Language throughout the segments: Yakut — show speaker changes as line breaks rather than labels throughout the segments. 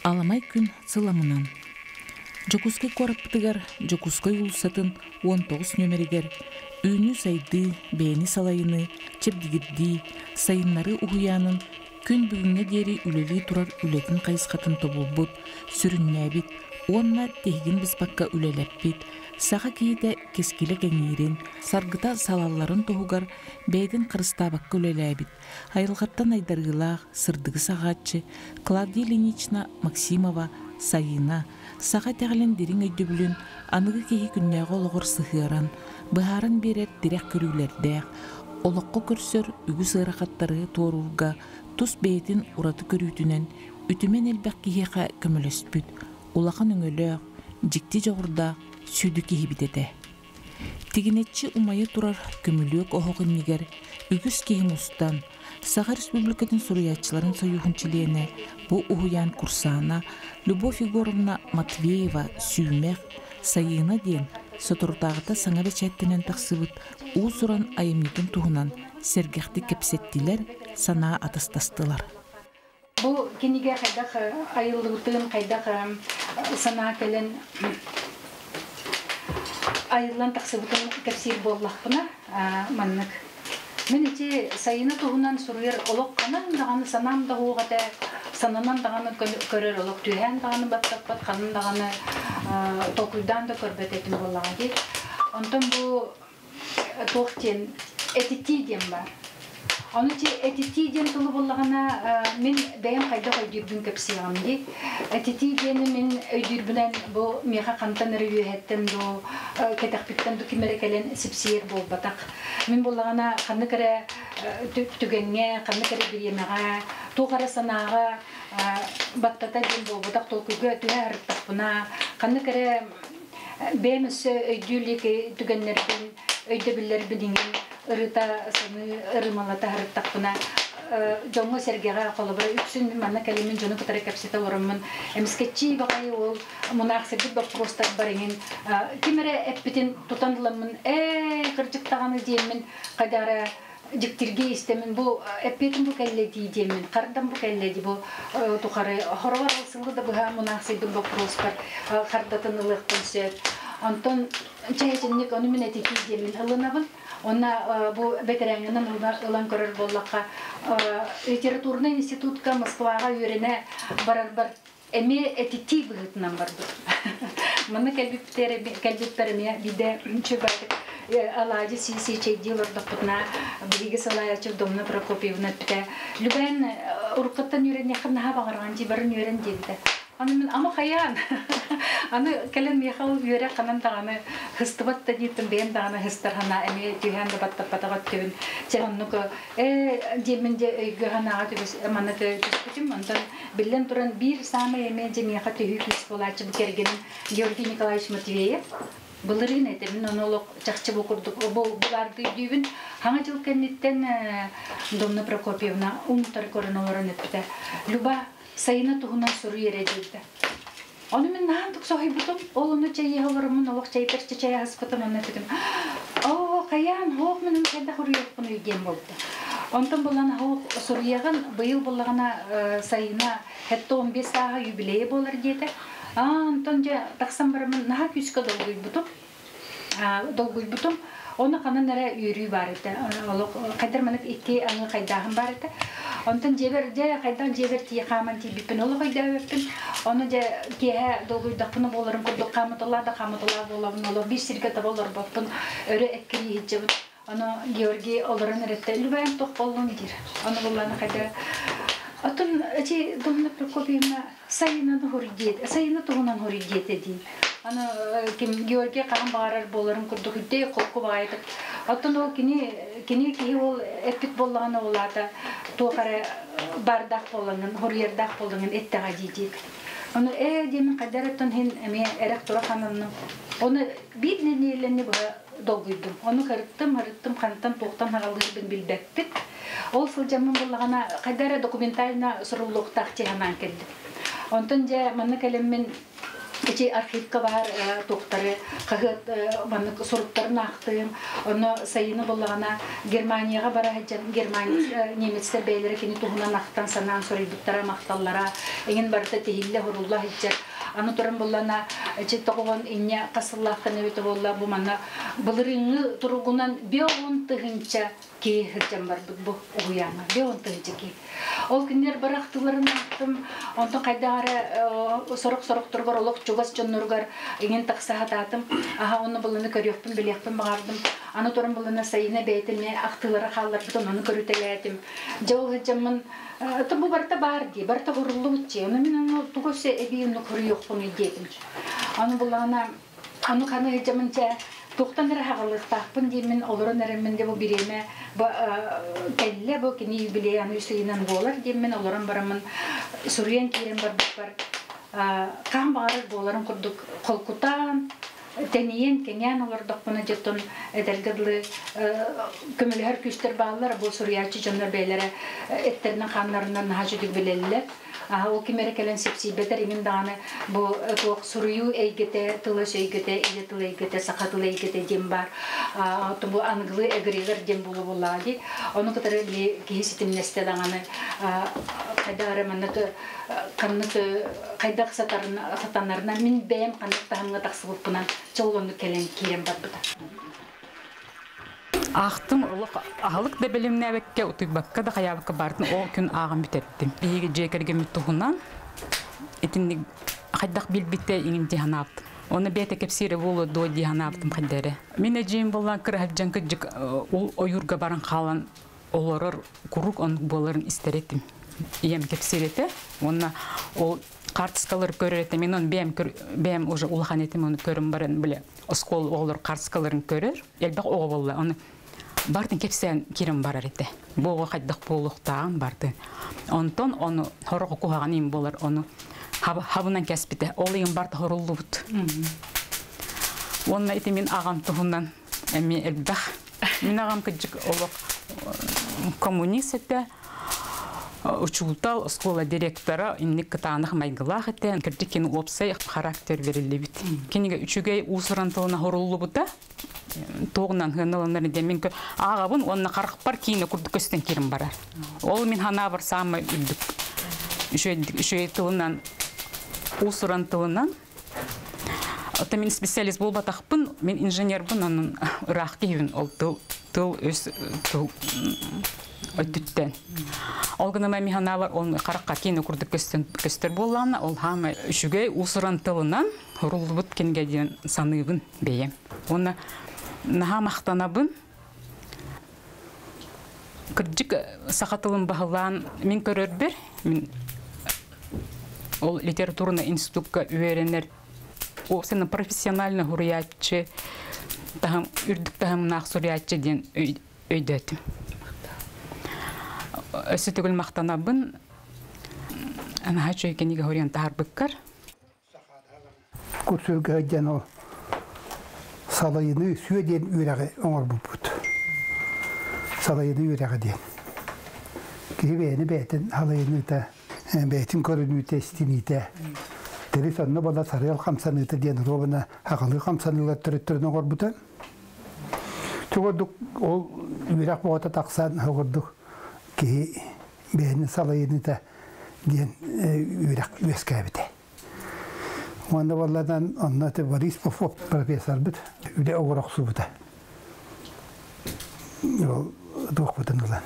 Аламай күн сыламынан. Дьокуускай куораппытыгар Дьокуускай уулуссатын 19 нүөмэригэр үүнүү-сайдыы, бэйэни салайыныы, чэбдигирдии, сайыннарыы уһуйаанын күн бүгүҥҥэ диэри үлэлии турар үлэтин хайысхатын тобулбут, сүрүннээбит уонна тиһигин быспакка үлэлэппит саха киһитэ кэскилэ кэҥиирин, саргыта салалларын туһугар бэйэтин харыстаабакка үлэлээбит, айылҕаттан айдарыылаах, сырдыгы саҕааччы Клавдия Ильинична Максимова Сайыына саха итэҕэлин дириҥ өйдөбүлүн аныгы киһи күннээҕи олоҕор сыһыаран, быһааран биэрэр тирэх көрүүлэрдээх, олоххо көрсөр үгүс ыарахаттары туоруурга тус бэйэтин ураты көрүүтүнэн үтүмэн элбэх киһиэхэ көмөлөспүт, улахан өҥөлөөх, дьикти дьоҕурдаах сүдү киһибит этэ. Тигинэччи умайа турар көмүлүөк оһох иннигэр үгүс киһи мустан, Саха Республикатын суруйааччыларын сойууһун чилиэнэ, бу уһуйаан курсаана Любовь Егоровна Матвеева «Сүүмэх, Сайыына» диэн соторутааҕыта саҥа бэчээттэнэн тахсыбыт уус-уран айымньытын туһунан сэргэхтик кэпсэттилэр, санаа атастастылар.
Бу кинигэ хайдах айыллыбытын, хайдах санаа кэлэн айыллан тахсыбытын кэпсиир буоллахпына, маннык. Мин ити сайыны туһунан суруйар олох ханан даҕаны санаам да суох этэ, сананан даҕаны көрөр олох түһээн даҕаны баттаппат, ханан даҕаны толкуйдаан да көрбөт этим буоллаҕа дии. Онтон бу туох диэн этитии диэн баар. Ону ти этитии диэн тылы буллаҕына мин бэйэм хайдах өйдүүрбүн кэпсиэҕим дии. Этитии диэни мин өйдүүрбүнэн бу миэхэ хантан эрэ үөһэттэн дуу, кэтэхпиттэн дуу ким эрэ кэлэн сипсийэр буолбатах. Мин буллаҕына ханнык эрэ түгэҥҥэ, ханнык эрэ бириэмэҕэ, туох эрэ санааҕа баттата диэн буолбатах толкуйга түһэ сырыттахпына, ханнык эрэ Бэйэм өссө өйдүү илик түгэннэрбин, өйдөбүллэрбин иҥин ырыта саныы, ырымалата сырыттахпына, дьоҥҥо-сэргэҕэ холобура үксүн мин манна кэлиммин дьону кытары кэпсэтэ олороммун эмискэччи баҕайы уол мунаахсыйбыт боппуруостарбар иҥин ким эрэ эппитин тутан ыламмын ээ кырдьык даҕаны диэммин хайдах эрэ дьиктиргии истэмин бу эппиэтим бу кэллэ дии диэммин хардам бу кэллэ дии бу тухары хороҕор сылы да быһа мунаахсыйбыт боппуруоспар хардатын ылыахпын сөп онтон чэһичинник ону мин этитии диэммин ылынабын уонна бу бэтэрээҥҥинэн ылан көрөр буоллахха литературнай институтка Москваҕа үөрэнэ барарбар эмиэ этитии быһыытынан барбыт. Манна кэлбиппитэр кэлбиппэр эмиэ биирдэ чөбөтүк алаадьы сии-сии чэйдии олордохпутуна биһиги салайааччы Домна Прокопьевна эппитэ Любэн уруккуттан үөрэниэххин наһаа баҕараҕын дии барын үөрэн диэбитэ. Аны мин ама хайаан аны кэлэн миэхэ ол үөрэх ханан даҕаны хыстыбат да диэттим бэйэм даҕаны хыстар хана эмиэ түһээн да баттаппатах өттүбүн чэ оннук ээ диэммин дьэ өйгө санааҕа түбэс манна түспүтүм онтон Биллэн туран, биир саамай эмиэ дьэ миэхэ төһүү күүс буолааччы бу кэргэним Георгий Николаевич Матвеев. Былырыын этэ, мин ону олох чахчы бу курдук бу булаарды өйдүүбүн. Хаҥа дьыл кэнниттэн Домна Прокопьевна умтар көрөн олорон эппитэ. Люба, сайына туһунан суруй эрэ диэбитэ. Ону мин наһаа соһуйбутум. Ол ону чэйиэхэ олороммун олох чэйбэр чэй аһаспытым онно эппитим. Оо, хайаан, хоох мин хайдах уруйуохпунуй диэн буолбута. Онтон булан хоох суруйаҕын быйыл буллаҕына сайына 75 сааһа юбилейа буолар диэтэ. Аа, онтон дьэ тахсан бараммын наһаа күүскэ долгуйбутум. Долгуйбутум. Ону ханан эрэ үөрүү баар этэ. Олох хайдар маннык икки аҥы хайдааһын баар этэ. Онтон дьиэбэр дьэ хайдах дьиэбэр тиийэ хааман тиийбиппин олох өйдөөбөппүн. Ону дьэ киэһэ долгуйдахпына буоларын курдук хаамыталаа да хаамыталаа буолабын. Олох биир сиргэ таба олорбоппун. Өрө эккирии иһдьэбин. Ону Георгий олорон эрэттэ. Любэм туох боллун диир. Ону булланы хайда Оттон эти Домна Прокопьевна сайынаны хуруйдиэт, сайыны туһунан хуруйдиэтэ дии. Аны ким Георгий хаһан баҕарар буоларын курдук үрдэй холку баҕайытык. Оттон ол кини кини киһи ол эппит буоллаҕына ол аата туох эрэ баардаах буоллаҥын, хоруйардаах буоллаҥын эттэҕэ дии диэбит. Ону ээ диэмин хайдар оттон иһин эмиэ эрэх-турах ананным. Ону биир нэдиэлэни быһа долгуйдум. Ону харыттым, харыттым, хантан туохтан хаҕалыырбын билбэппит. Ол сылдьаммын буллаҕына хайда эрэ документально суруллуохтаах дии санаан кэллим. Онтон дьэ манна кэлэммин Ити архивка баар туохтары хаһыат маннык суруктарын аахтым. Онно сайыны буллаҕына Германияҕа бара сылдьан Германия немецтэр бэйэлэрэ кини туһунан ахтан санаан суруйбуттара, махталлара эҥин барыта тиһиллэ сурулла сылдьар. Аны туран буллана ити тоҕуһун инньэ хас сыллаахтан эбитэ буолла бу манна былырыыҥҥы туругунан 50 тыһыынча киһи сылдьан барбыт бу уһуйааҥҥа 50 тыһыынча киһи. Ол кинилэр барахтыларын аахтым, онтон хайдах эрэ сорох-сорохторугар олох чугас дьонноругар иҥин тахса сатаатым. Аха онно буланы көрүөхпүн, билиэхпин баҕардым. Аны туран булана Сайына бэйэтэ эмиэ ахтыылара хаалларбытын ону көрүтэлээтим. Дьэ ол сылдьаммын бу барыта баар дии, барыта уруллубут дии. Ону мин ону тугу өссө эбии оннук суруйуохпунуй диэтим. Аны буллаҕына ону ханы сылдьаммын чэ туохтан эрэ хаҕылыахтаахпын диэммин олорон эрэммин де бу бириэмэ кэллэ, бу кини юбилей аны үс ыйынан буолар диэммин олорон бараммын суруйан киирэн барбыппар хаһан баҕарар буоларын курдук холкутаан тэнийэн кэҥээн олордохпуна дьоттон этэргэ дылы көмөлөһөр күүстэр бааллар. Бу суруйааччы дьоннор бэйэлэрэ эттеринэн хааннарынан наһаа чүдүк билэллэр. Ол ким эрэ кэлэн сипсийбэтэр иҥин даҕаны бу туох суруйуу эйгэтэ, тыл өс эйгэтэ, ийэ тыл эйгэтэ, саха тыл эйгэтэ диэн баар. Бу аныгылыы эгрегор диэн буолу буоллаҕа дии. Ону кытары били киһи ситимнэстэ даҕаны хайдах эрэ маннык ханнык хайдах сатанарынан мин бэйэм ханнык таһымҥа тахсыбыппынан чоллоннук кэлэн киирэн барбыта.
Аахтым олох аһылык да бэлэмнээбэккэ, утуйбакка да хайаабакка баартын ол күн ааҕан бүтэрдим. Биһиги дьиэ кэргэммит туһунан итинник хайдах билбитэ иҥин дии санаабытым. Оны бэйэтэ кэпсиирэ буолуо дуо дии санаабытым хайда эрэ. Мин эдьиийим буоллаан кыраһыджан кыдьык ол ойуурга баран хаалан олорор куруук оннук буоларын истэр этим. Ийэм кэпсиир этэ. Уонна ол хаартыскалары көрөр этим. Мин оны бэйэм, бэйэм уже улахан этим, оны көрөн баран, бile оскуола оҕолор хаартыскаларын көрөр. Элбэх оҕо буолла. Оны бартын кэпсээн киирэн барар этэ. Бу оҕо хайдах буолуохтааҕын барды. Онтон ону хорох куһаҕан им болар, ону хабынан кэспитэ. Ол иһин барта хоруллубут. Уонна ити мин аҕам туһунан эмиэ элбэх. Мин аҕам кыдьык олох коммунист этэ. Учуутал, оскуола директора, инник кытаанах майгылаах этэ. Кырдьык кини уопсай характер бериллибит. Кинигэ үчүгэй уусуран тылына хоруллубута. Туоҕунан хыаналанар диэн ааҕабын уонна харахпар киинэ курдук көстөн киирэн барар. Ол мин ханаабар саамай үрдүк үчүгэй тылынан уусуран тылынан. Ота мин специалист буолбатахпын, мин инженербин, онон ыраах киһибин ол тыл тыл өс тыл өттүттэн. Ол гынан мин ханаабар ол харахха киинэ курдук көстөр буоллаҕына, ол хаамай үчүгэй уусуран тылынан уруллубут кинигэ диэн саныыбын бэйэм. Уонна наһаа махтанабын. Кырдьык саха тылын баһылаан мин көрөрбөр, мин ол литературный институкка үөрэнэр уопсайынан профессионально суруйааччы таһым үрдүк таһымнаах суруйааччы диэн өйдөөтүм. Өссө төгүл махтанабын наһаа үчүгэй кинигэ суруйан таһаарбыккар.
Курсуга диэн ол салайыныы сүө диэн үөрэҕи оҥорбуппут. Салайыныы үөрэҕэ диэн. Киһи бэйэни бэйэтин халайыныыта, бэйэтин көрүнүүтэ, истиниитэ. Тэрис онно бола сарыал хамсаныыта диэн ровно аҕалыы хамсаныылар төрүттэрин оҥорбута. Тугурдук ол үөрэх боҕото тахсан оҕурдук киһи бэйэни салайыныыта диэн үөрэх үөскээбитэ. Уонна болладан онно Борис Попов профессорбыт үлэ оҕорохсубута. Ол туохпутун ылан.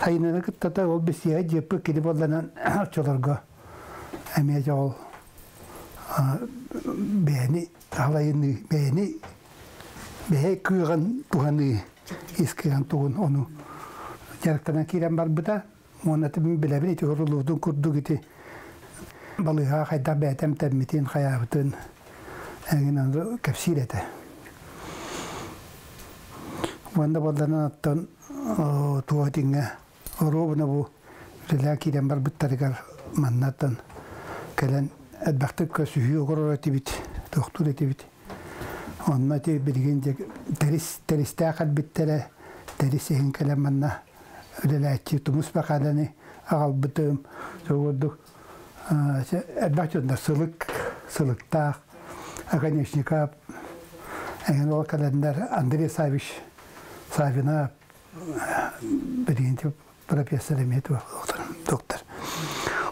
Сайынаны кыттата ол бисиэ дьеппы кини болланан оччолорго эмиэ ол бэйэни халайыныы бэйэни бэйэ кыаҕын туһаныы ис кыаҕын тугун ону дьарыктанан киирэн барбыта. Уонна билэбин ити урулуутун курдук ити балыыһаҕа хайдах бэйэтэм тэммитин хайаабытын эҥин кэпсиир этэ. Уонна болланан оттон туох итиҥҥэ оруобуна бу үлэлээн киирэн барбыттарыгар маннаттан кэлэн элбэхтик көсүһүү оҥорор этибит, тохтуур этибит. Онно ити билигин тэрис тэристээх элбиттэрэ, тэрис иһин кэлэн манна үлэлээччи тумус бакааданы аҕалбытым. Курдук элбэх дьоннор сылык Сылыктаах, Оконечников, эҥин ол кэлэннэр Андрей Савич Савина билигин профессор эмиэ доктор.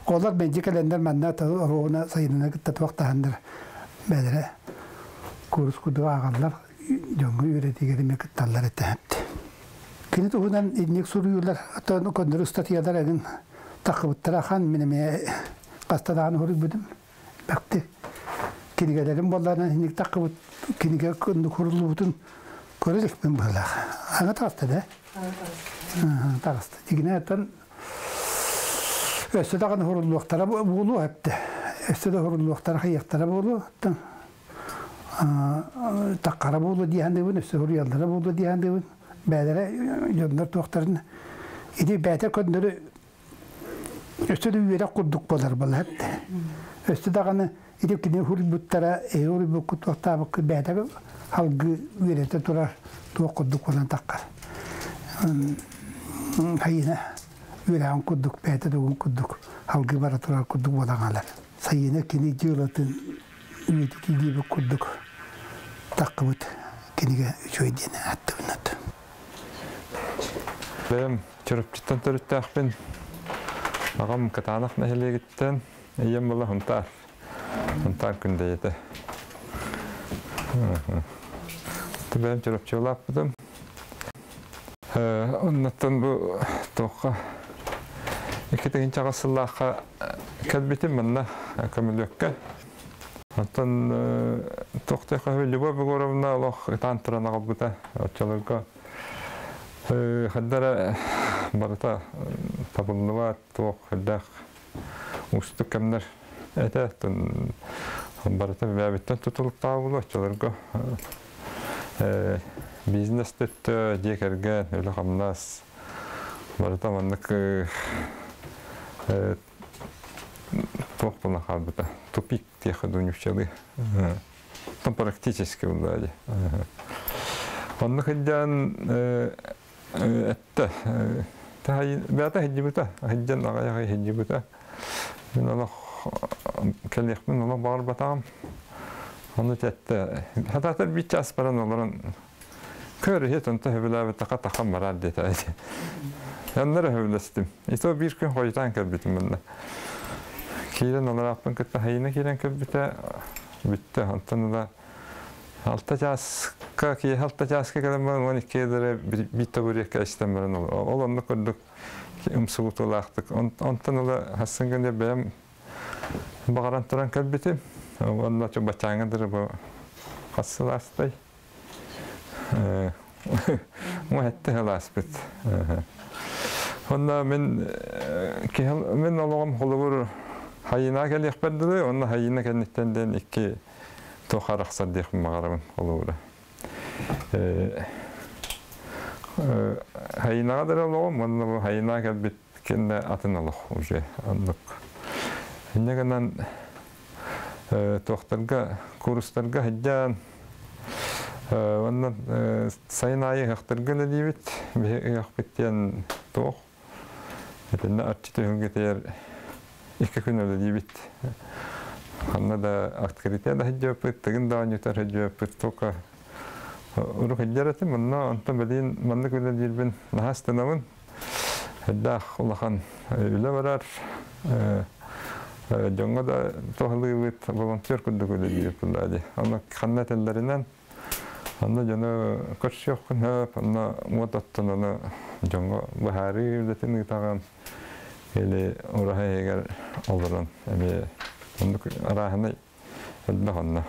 Олор мэлдьи кэлэннэр манна оруобуна сайынына кытта туохтаһаннар бэлэрэ курс курдук ааҕаллар, дьоҥҥо үөрэтиигэр эмиэ кытталлар этэ. Кини туһунан инник суруйуулар, оттон көннөрү ыстатыйалар эҥин таххыбыттара хан мин эмиэ хаста даҕаны суруйбутум. Бэхти кинигэлэрим буоллаҕына инник таххыбыт кинигэ куруллубутун көрө иликпин быһыылаах. Аҥа таҕыста да? Таҕыста. Дьигинэ оттон өссө даҕаны хуруллуохтара буолуо эптэ. Өссө да хуруллуохтара хайыахтара буолуо. Оттон таххара буолуо дии саныыбын, өссө суруйаллара буолуо дии саныыбын. Бээлэрэ дьоннор туохтарын ити бээтэ көннөрү өссө да үөрэх курдук буолар буолар эптэ. Өссө даҕаны ити кини хуруйбуттара, эһи хуруйбуккут туохтаабыккыт бээтэ алгыы үөрэтэ турар туох курдук буолан таххар. Хайына үөрэҕин курдук бэйэтэ тугун курдук алгыы бара турар курдук буолан хаалар. Сайына кини дьыалатын үйэтитии диэбит курдук таххыбыт кинигэ үчүгэй диэн ааттыбынат.
Бэйэм Чурапчыттан төрүттээхпин. Аҕам Кытаанах нэһилиэгиттэн, ийэм была Хунтаар. Хунтаар күндэйэтэ. Бэйэм Чурапчылааппытым. Оннуттан бу туохха 2000 сыллаахха кэлбитим манна көмөлүөккэ. Оттон туохтаах Любовь Егоровна олох ытаан туран аҕалбыта. Оччолорго хаддара барыта табыллыбат туох элбэх уустук кэмнэр этэ. Барыта бэйэбиттэн тутулуктаах буолуо оччолорго бизнес өттө, дьиэ кэргэн, үлэ-хамнас барыта маннык туох буолан хаалбыта. Тупик диэххэ дуу нууччалыы. Там практически буолла дии. Онно сылдьан этте. Бэйэтэ сылдьыбыта. Сылдьан аҕай аҕай сылдьыбыта. Мин олох кэлиэхпин олох баҕарбатаҕым. Ону этте. Хатаатар биир чаас баран олорон көр иһит онто сөбүлээбэтэххэ тахам бараар диэтэ. Яннары сөбүлэстим. И то биир күн хойутаан кэлбитим манна. Киирэн олорааппын кытта хайына киирэн кэлбитэ бүттэ. Онтон ыла алта чааска киэһэ 6 чааска кэлэн баран 12 эрэ биир табуретка истэн баран ол оннук курдук умсугутуулаахтык. Онтон ыла хасын гына бэйэм баҕаран туран кэлбитим. Онно баччааҥҥа дылы бу хас сыл аастай? 17 сыл ааспыт. Онно мин мин олоҕум холобур хайына кэлиэхпэр дылы, онно хайына кэнниттэн диэн икки туох арахсар диэхпин баҕарабын холобура. Хайынаҕа да олоҕум, онно бу хайына кэлбит кэннэ атын олох уже оннук. Инньэ гынан туохтарга, курстарга сылдьан, уонна сайын аайы ыһыахтарга үлэлиибит. Биһи ыһыахпыт диэн туох. Итиннэ арчы түһүлгэтигэр 2 күн үлэлиибит. Ханна да открытие да сылдьыбыппыт, тыгын да оонньуутар сылдьыбыппыт. Только урук сылдьар этим, онно онтон билигин маннык үлэлиирбин наһаа астынабын. Элбэх улахан үлэ барар. Дьоҥҥо да туһалыыбыт, волонтер курдук үлэлиир буоллаа дии. Онно ханна этэллэринэн, онно дьону көрсүөххүн сөп, онно уот оттон ону дьоҥҥо быһаарыы үлэтин ыытаҕын или ураһа иһигэр олорон эмиэ оннук арааһынай элбэх онно.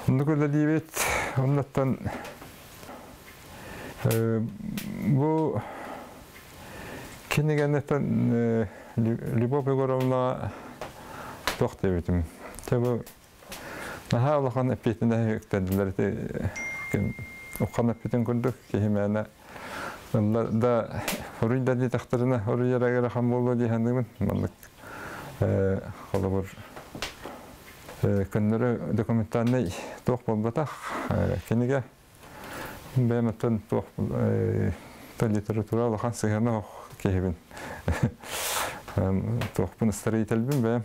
Оннук үлэлиибит. Оннуттан бу кинигэннэтэн Любовь Егоровна туох диэбитим. Бу наһаа улахан эппиэтинэһи үктэрдилэр ити уххан эппитин курдук киһи мээнэ да хоруй да диэтэхтэринэ хоруйара ыарахан буолуо дии саныыбын маннык холобур көннөрү документальнай туох буолбатах кинигэ бэйэм оттон туох литература улахан сыһыана суох киһибин туохпун строительбин бэйэм.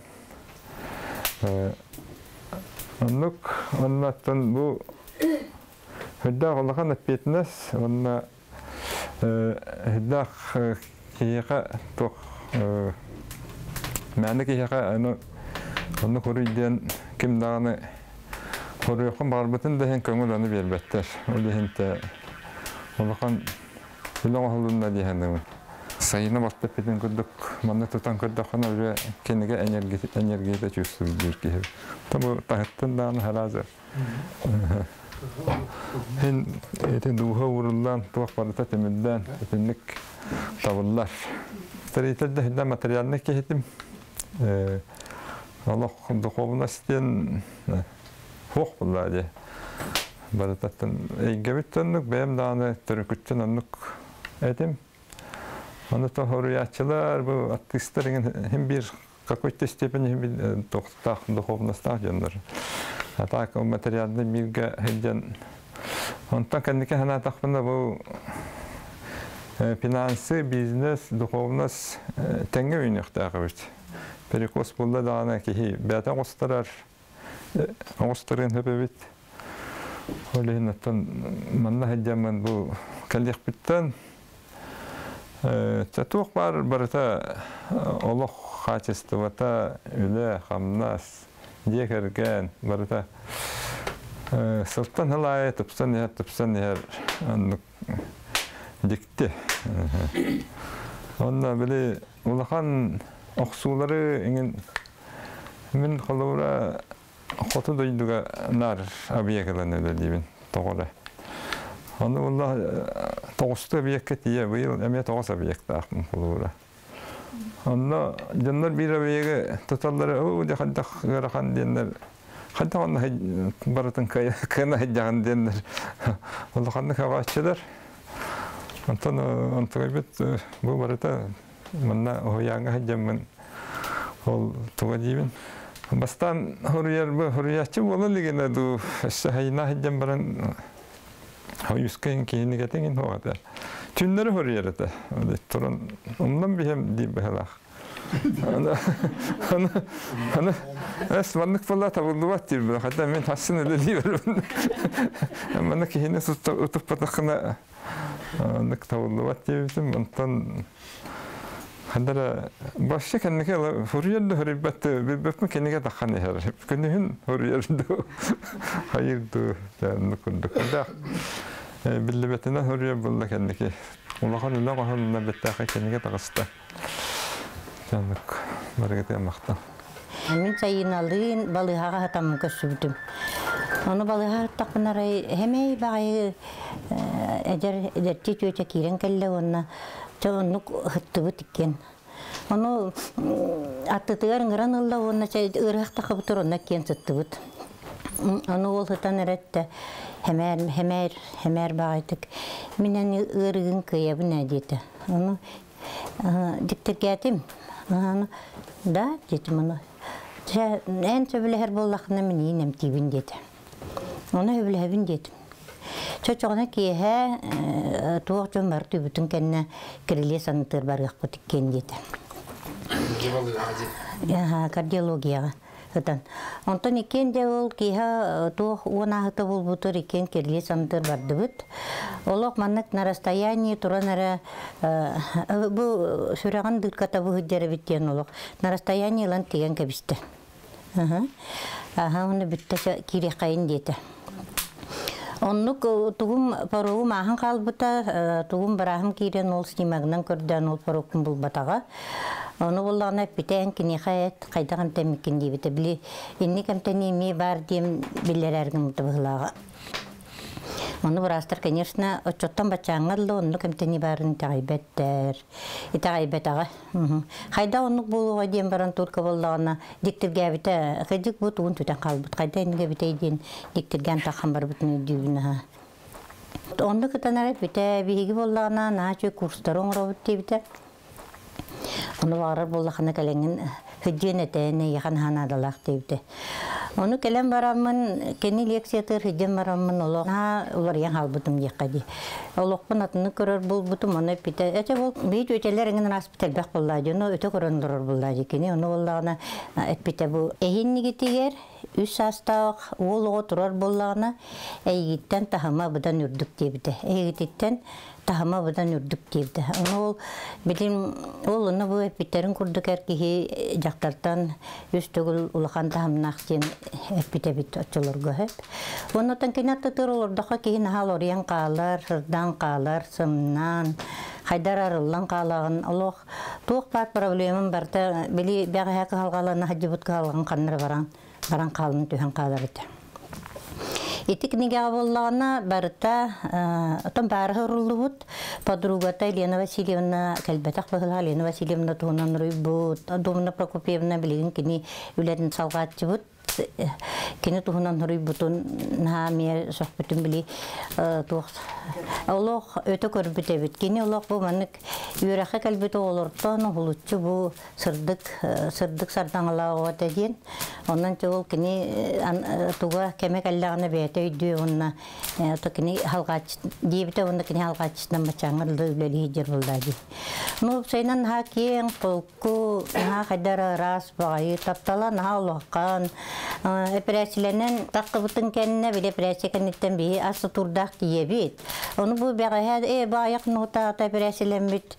Оннук оннаттан бу үрдээх улахан эппиэтинэс уонна үрдээх киһиэхэ туох мээнэ киһиэхэ аны оннук хоруй диэн ким даҕаны хоруйуоххун баҕарбытын да иһин көҥүл ону биэрбэттэр. Ол иһин тэ улахан үлэ оҥоһулунна дии саныыбын. Сайыны балта эппитин курдук манна тутан көрдөххүнэ уже кинигэ энергията чувствуйдуур киһи. Бу таһыттан даҕаны хараазы Һин ити дууһа ууруллан туох барыта түмүллэн итинник табыллар. Строитель да хинда материальный киһитим. Олох духовность диэн хуох булла дии. Барытаттан эйгэбит оннук, бэйэм даҕаны төрүкүттэн оннук этим. Ону то хоруйааччылар, бу артыыстар иҥин биир какой-то степени тохтаах духовностаах дьоннор. А так материальный мирга сылдьан онтон кэнники санаатахпына бу финансы, бизнес, духовность тэҥҥэ үүнүөхтээх эбит. Перекос булла даҕаны киһи бэйэтэ оҕустарар оҕустарыан сөп эбит. Ол иһин оттон манна сылдьаммын бу кэлиэхпиттэн туох баар барыта олох хаачыстыбата, үлэ, хамнас, дьиэ кэргэн барыта сылтан сыл аайы тупсан иһэр, тупсан иһэр оннук дьикти. Онно били улахан охсуулары иҥин мин холобура хоту дойдуга наар объекылан үлэлиибин тоҕо эрэ. Ону буолла тоҕустуу объекка тиийэ быйыл эмиэ тоҕус объектаахпын холобура. Онно дьоннор биир объегы туталлара оо дьэ хайдах ыарахан диэннэр хайдах онно барытын кыана сылдьаҕын диэннэр улаханнык хаҕааччылар. Онтон онтугайбыт бу барыта Манна уһуйааҥҥа сылдьаммын ол туга диибин. Бастаан хоруйар хоруйааччы буола илигинэ дуу, өссө хайына сылдьан баран хойускайын киһиникэтиҥин хуоҕата. Түннэри хоруйар этэ. Туран умнан биһэм диир быһалаах. Аны аны эс маннык буолла табыллыбат диир Хотя мен хассын үлэлиибин. Манна киһини утуппатаххына Оннук табыллыбат диэбитим. Онтон хандара вообще кэнники хуруйар да хуруйбат билбэппин кинигэ таххан иһэр. Күнүһүн хуруйар ду хайыр ду оннук курдук. Да биллибэтинэ хуруйар булла кэнники. Улахан үлэ оҥоһулунна бэттээхэй кинигэ таҕыста. Оннук барыгытыгар махтал.
Мин сайыналыын балыыһаҕа сатаммын көрсүбүтүм. Ону балыыһа сыттахпына арай хэмэй баҕайы эдэр эдэрчи чүөчэ киирэн кэллэ уонна чэ оннук ыһыттыбыт иккиэн. Ону аттытыгар ыҥыран ылла уонна чэ ыарыһах тахабытыр онно иккиэн сыттыбыт. Ону уол сытан эрэ эттэ хэмээр хэмээр хэмээр баҕайытык мин эн ыарыгын кыайабын ээ диэтэ. Ону Дьиктиргээтим. Да, диэтим ону. Чэ, эн сөбүлэһэр буоллаххына мин иин эмтиибин диэтэ. Ону сөбүлэһэбин диэтим. Чочоҕуна киэһэ туох дьон бары түбүтүн кэннэ кирилиэ санатыыр барыахпыт иккиэн диэтэ. Кардиологияҕа. Ытан. Онтон иккиэн дьэ ол киэһэ туох уон ааһыта буолбутугар иккиэн кирилиэ сандыр бардыбыт. Олох маннык на расстоянии туран эрэ бу сүрэҕин дырката быһыддьар эбит диэн олох на расстоянии ылан тигэн кэбистэ. Аха, уонна бүттэ киириэххэйин диэтэ. Оннук тугум поруогум ааһан хаалбыта, тугум барааһым киирэн ол снимагынан көрдөөн ол поруокпун булбатаҕа. Ону буллаҕына эппитэ эн киниэхэ эт хайдах эмтэммиккин диэбитэ. Били инник эмтэнии эмиэ баар диэн биллэрээр гыммыта быһыылааҕа. Ону быраастар, конечно, оччоттон баччааҥҥа дылы оннук эмтэнии баарын итэҕэйбэттэр. Итэҕэйбэтэҕэ. Хайдах оннук буолуоҕа диэн баран турка буоллаҕына дьиктиргээбитэ. Кырдьык бу тугун түтэн хаалбыт. Хайда инник эбитэй диэн дьиктиргээн таххан барбытын өйдүүбүн аһа. Оннук ытан эрэ бүтэ биһиги буоллаҕына наһаа үчүгэй курстары оҥоробут диэбитэ. Ону баҕарар буоллаххына кэлэҥҥин сылдьыан этэ, эйиэхэ наһаа наадалаах диэбитэ. Ону кэлэн бараммын, кини лекциятыгар сылдьан бараммын олох наһаа уларыйан хаалбытым диэххэ дии. Олохпун атыны көрөр буолбутум, ону эппитэ. Этэ ол биир үөтэлэр эҥин араспыт элбэх буоллаа дии, ону өтө көрөн олорор буоллаа дии. Кини ону буоллаҕына эппитэ бу эһиннигитигэр үс саастаах уол оҕо турар буоллаҕына, эйигиттэн таһыма быдан үрдүк диэбитэ. Эһигититтэн таһыма быдан үрдүк диэбитэ. Ону ол билим ол ону бу эппиттэрин курдук эр киһи дьахтартан үс төгүл улахан таһымнаах диэн эппит эбит оччолорго сөп. Оннотон кини аттытыгар олордоххо киһи наһаа олоруйан хаалар, сырдаан хаалар, сымнаан, хайдар арыллан хаалаҕын олох туох баар проблемам барыта били бэҕэһээ кыһалҕалана сылдьыбыт кыһалҕан ханна баран баран хаалан түһэн хаалар этэ. Ити кинигэҕэ буоллаҕына барыта отон баарыһа уруллубут подругата Елена Васильевна кэлбэтэх быһыылаах Елена Васильевна туһунан уруйбут Домна Прокопьевна билигин кини үлэтин салҕааччыбыт кини туһунан суруйбутун наһаа эмиэ сөхпүтүм били туох олох өтө көрбүт эбит кини олох бу маннык үөрэххэ кэлбит оҕолортон уһулуччу бу сырдык сырдык сардаҥалаах оҕо этэ диэн онон ол кини туга кэмэ кэллэҕинэ бэйэтэ өйдүө уонна то кини халҕааччы диэбитэ уонна кини халҕааччытынан баччааҥҥа дылы үлэлии сылдьар буоллаа дии ну уопсайынан наһаа киэҥ холку наһаа хайдара ыраас баҕайы таптала наһаа улахан эпэрээссийэлэнэн таххыбытын кэннэ били эпэрээссийэ кэнниттэн биһи ас сутуурдаах тиийэбит ону бу бэҕэһээ ээ бу айах нуутаата эпэрээссийэлэммит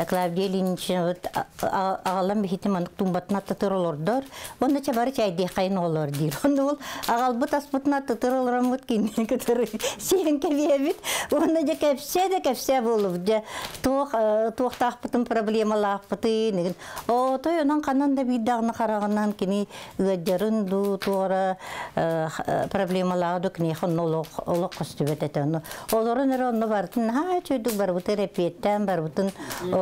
Клавдия Ильинична аҕалан биһити маннык тумбатын аттатыр олордор. Онно чэ бары чайдиэххэйин олор диир. Онно ол аҕалбыт аспытын аттатыр олороммут кинини кытары сиэн кэбиэбит. Уонна дьэ кэпсээ да кэпсээ буолубут. Дьэ туох туохтаахпытын проблемалаахпытын Отой онон ханан да биирдэҕинэ хараҕынан кини ыадьарын дуу туора проблемалааҕы ду киниэхэ онно олох олох көстүбэт этэ. Ону олорон эрэ онно барытын наһаа үчүгэйдик барбыты эрэпиэттээн барбытын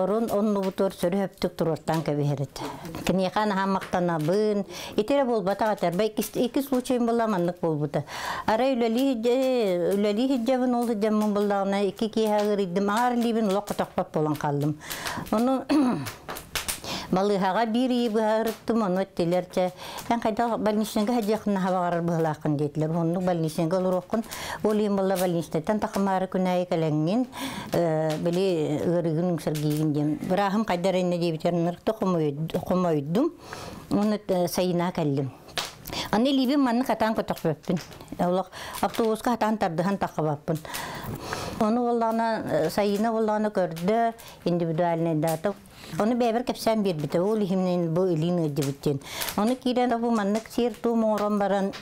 орун оннубутугар сөрү-хөптүк туруортаан кэбиһэр этэ. Киниэхэ наһаа махтанабын. Ити эрэ буолбатах этэ. Арба икки случайым буолла маннык буолбута. Арай үлэлии үлэлии сылдьабын ол сылдьаммын буллаҕына икки киэһэ ыарыйдым. Аҥаар илиибин олох хотохпот буолан хааллым. Ону балыыһаҕа биир ыйы быһа ырыттым, ону эттилэр чэ эн хайдах больничныйга сылдьыаххын наһаа баҕарар быһыылааххын диэтилэр. Оннук больничныйга олоруоххун, ол иһин буолла больничныйтан тахымаары күн аайы кэлэҥҥин, били ыарыыгын үҥсэргиигин диэн. Бырааһым хайда эрэ иннэ диэбитигэр ынырыкта хомойдум. Уонна сайына кэллим. Аны илиибин маннык хатаан көтөхпөппүн. Олох автобуска хатаан тардыһан таххабаппын. Ону буоллаҕына сайына буоллаҕына көрдө, индивидуальный дата. Ону бэйэбэр кэпсээн биэрбитэ, ол иһимнин бу илиин ыалдьыбыт диэн. Ону киирэн бу маннык сиэр-туом оҥорон баран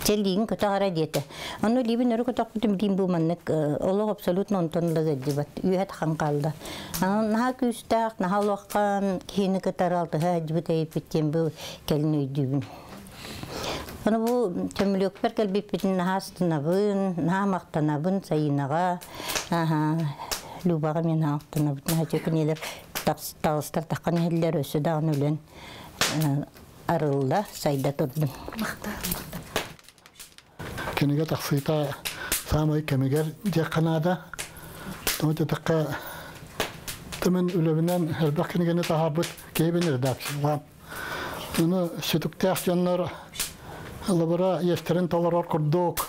чэлиигин көтөх эрэ диэтэ. Ону илиибин өрө көтөхпүтүм диин бу маннык олох абсолютно онтон да ыалдьыбат. Үөһэ тахан хаалла. Наһаа күүстээх, наһаа улахан киһини кытары алтыһа сылдьыбыт эбиппит диэн бу кэлин өйдүүбүн. Ону бу көмүлүөкпэр кэлбиппитин наһаа астынабын, наһаа махтанабын Сайынаҕа, Любаҕа мен махтанабын. Наһаа кинилэр таҕыстар таххан иһэллэр, өссө даҕаны үлэн арылла, сайда турдум.
Кинигэ тахсыыта саамай кэмигэр диэххэ наада. Тоҕо диэтэххэ, тымын үлэбинэн элбэх кинигэни таһаарбыт киһибин редакциялаан. Ону сүтүктээх дьоннор ылыбыра иэстэрин толорор курдук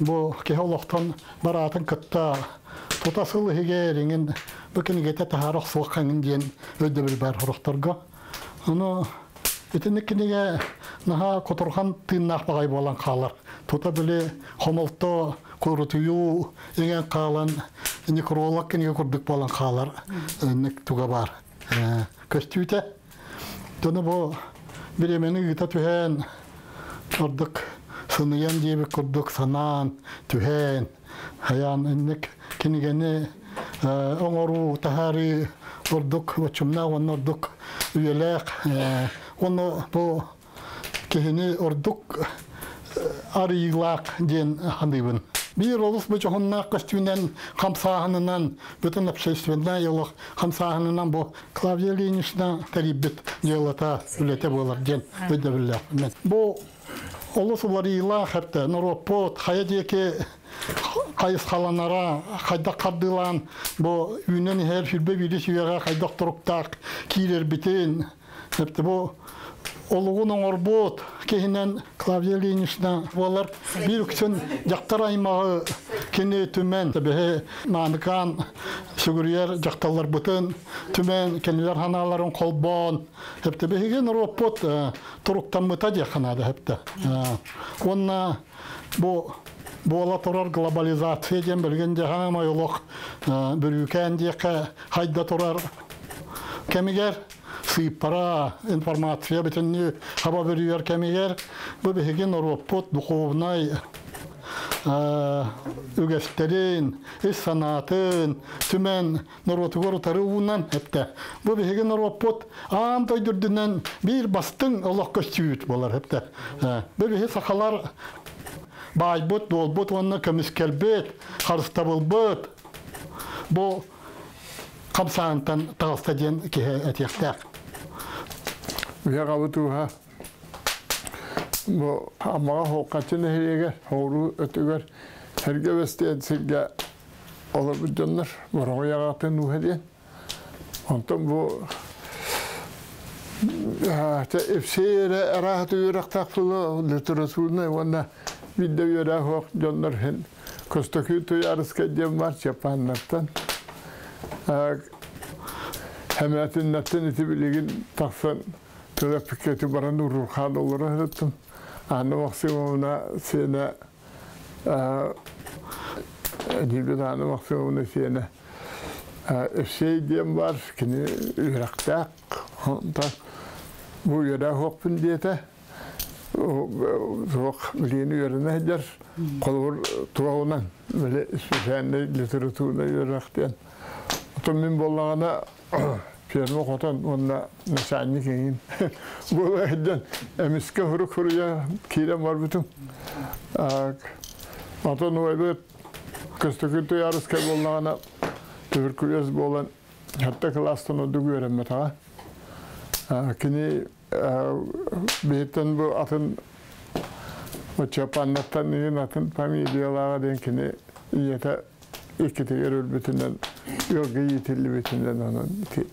бу киһи олохтон бараатын кытта тута сыл иһигэр иҥин бу кинигэтэ таһаара охсуоххаҥын диэн өйдөбүл баар сорохторго. Ону итинник кинигэ наһаа кутурҕан тыыннаах баҕайы буолан хаалар. Тута били хомолто, курутуйуу иҥэн хаалан некролог кинигэ курдук буолан хаалар туга баар. Көстүүтэ. Тону бу бириэмэни ыыта түһэн ордук сыныйан диэбит курдук санаан түһэн хайаан инник кинигэни оҥоруу таһаарыы ордук боччумнаах уонна ордук үйэлээх уонна бу киһини ордук арыйыылаах диэн саныыбын. Биир олус бу дьоһуннаах көстүүнэн хамсааһынынан бүтүн общественнай олох хамсааһынынан бу Клавдия Ильинична тэрийбит дьыалата үлэтэ буолар диэн өйдөбүллээхпин. Бу олус уларыйыылаах эртэ норуоппут хайа диэки хайысхаланара хайдах хардыылаан бу үүнэн иһэр сүрбэ биирис үйэҕэ хайдах туруктаах киирэрбитин бу Олугун оҥорбут киһинэн Клавдия Ильинична буолар. Биир үксүн дьахтар аймаҕы кини түмэн, биһи мааныкаан сүгүрүйэр дьахталларбытын түмэн, кинилэр ханааларын холбоон, хепте биһиги норуоппут туруктаммыта диэххэ наада хепте. Уонна бу буола турар глобализация диэн билигин дьаһаамай олох бүрүүкээн диэххэ хайда турар кэмигэр сыыппара информация бүтүннүү хаба бүрүйэр кэмигэр бу биһиги норуоппут духовнай үгэстэрин, ис санаатын түмэн норуотугар утары уунан эптэ. Бу биһиги норуоппут аан дойду үрдүнэн биир бастыҥ олох көстүүт буолар эптэ. Бу биһи сахалар баайбыт, дуолбут уонна көмүскэлбит, харыстабылбыт бу хамсаантан таҕыста диэн киһи этиэхтээх.
Үйэҕабыт ууһа бу Аммаҕа Хооххаччы нэһилиэгэр Хооруу өтүгэр Сэргэ Бэстиэн сиргэ олорбут дьоннор Бороҕой аҕатын ууһа диэн. Онтон бу Ипсей эрэ арааһата үөрэхтээх буолуо литературнай уонна биирдэ үөрэх суох дьоннор иһин Көстөкүү Туйаарыскай диэн бар Чапааннартан. Хэмээтиннэртэн ити билигин тахсан төрөппүккэ баран уруурхаан олоро сырыттым. Анна Максимовна сиэнэ Эдиибит Анна Максимовна сиэнэ Евсей диэн бар, кини үөрэхтээх, онтон бу үөрэх суохпун диэтэ. Суох билиини үөрэнэ сылдьар, холобур туоһунан били специальный литературнай үөрэх диэн. Оттон мин буоллаҕына ферма хотон уонна начальник эҥин буола сылдьан эмискэ хурук хуруйа киирэн барбытым. Онтон уойбут Көстөкүүн Туйаарыскай буоллаҕына туберкулез буолан хатта кылаастан ордук үөрэммэтэҕэ. Кини биһиттэн бу атын Чапаннаттан иһин атын фамилиялааҕа диэн кини ийэтэ иккитигэр өлбүтүнэн ыалга иитиллибитинэн онон ити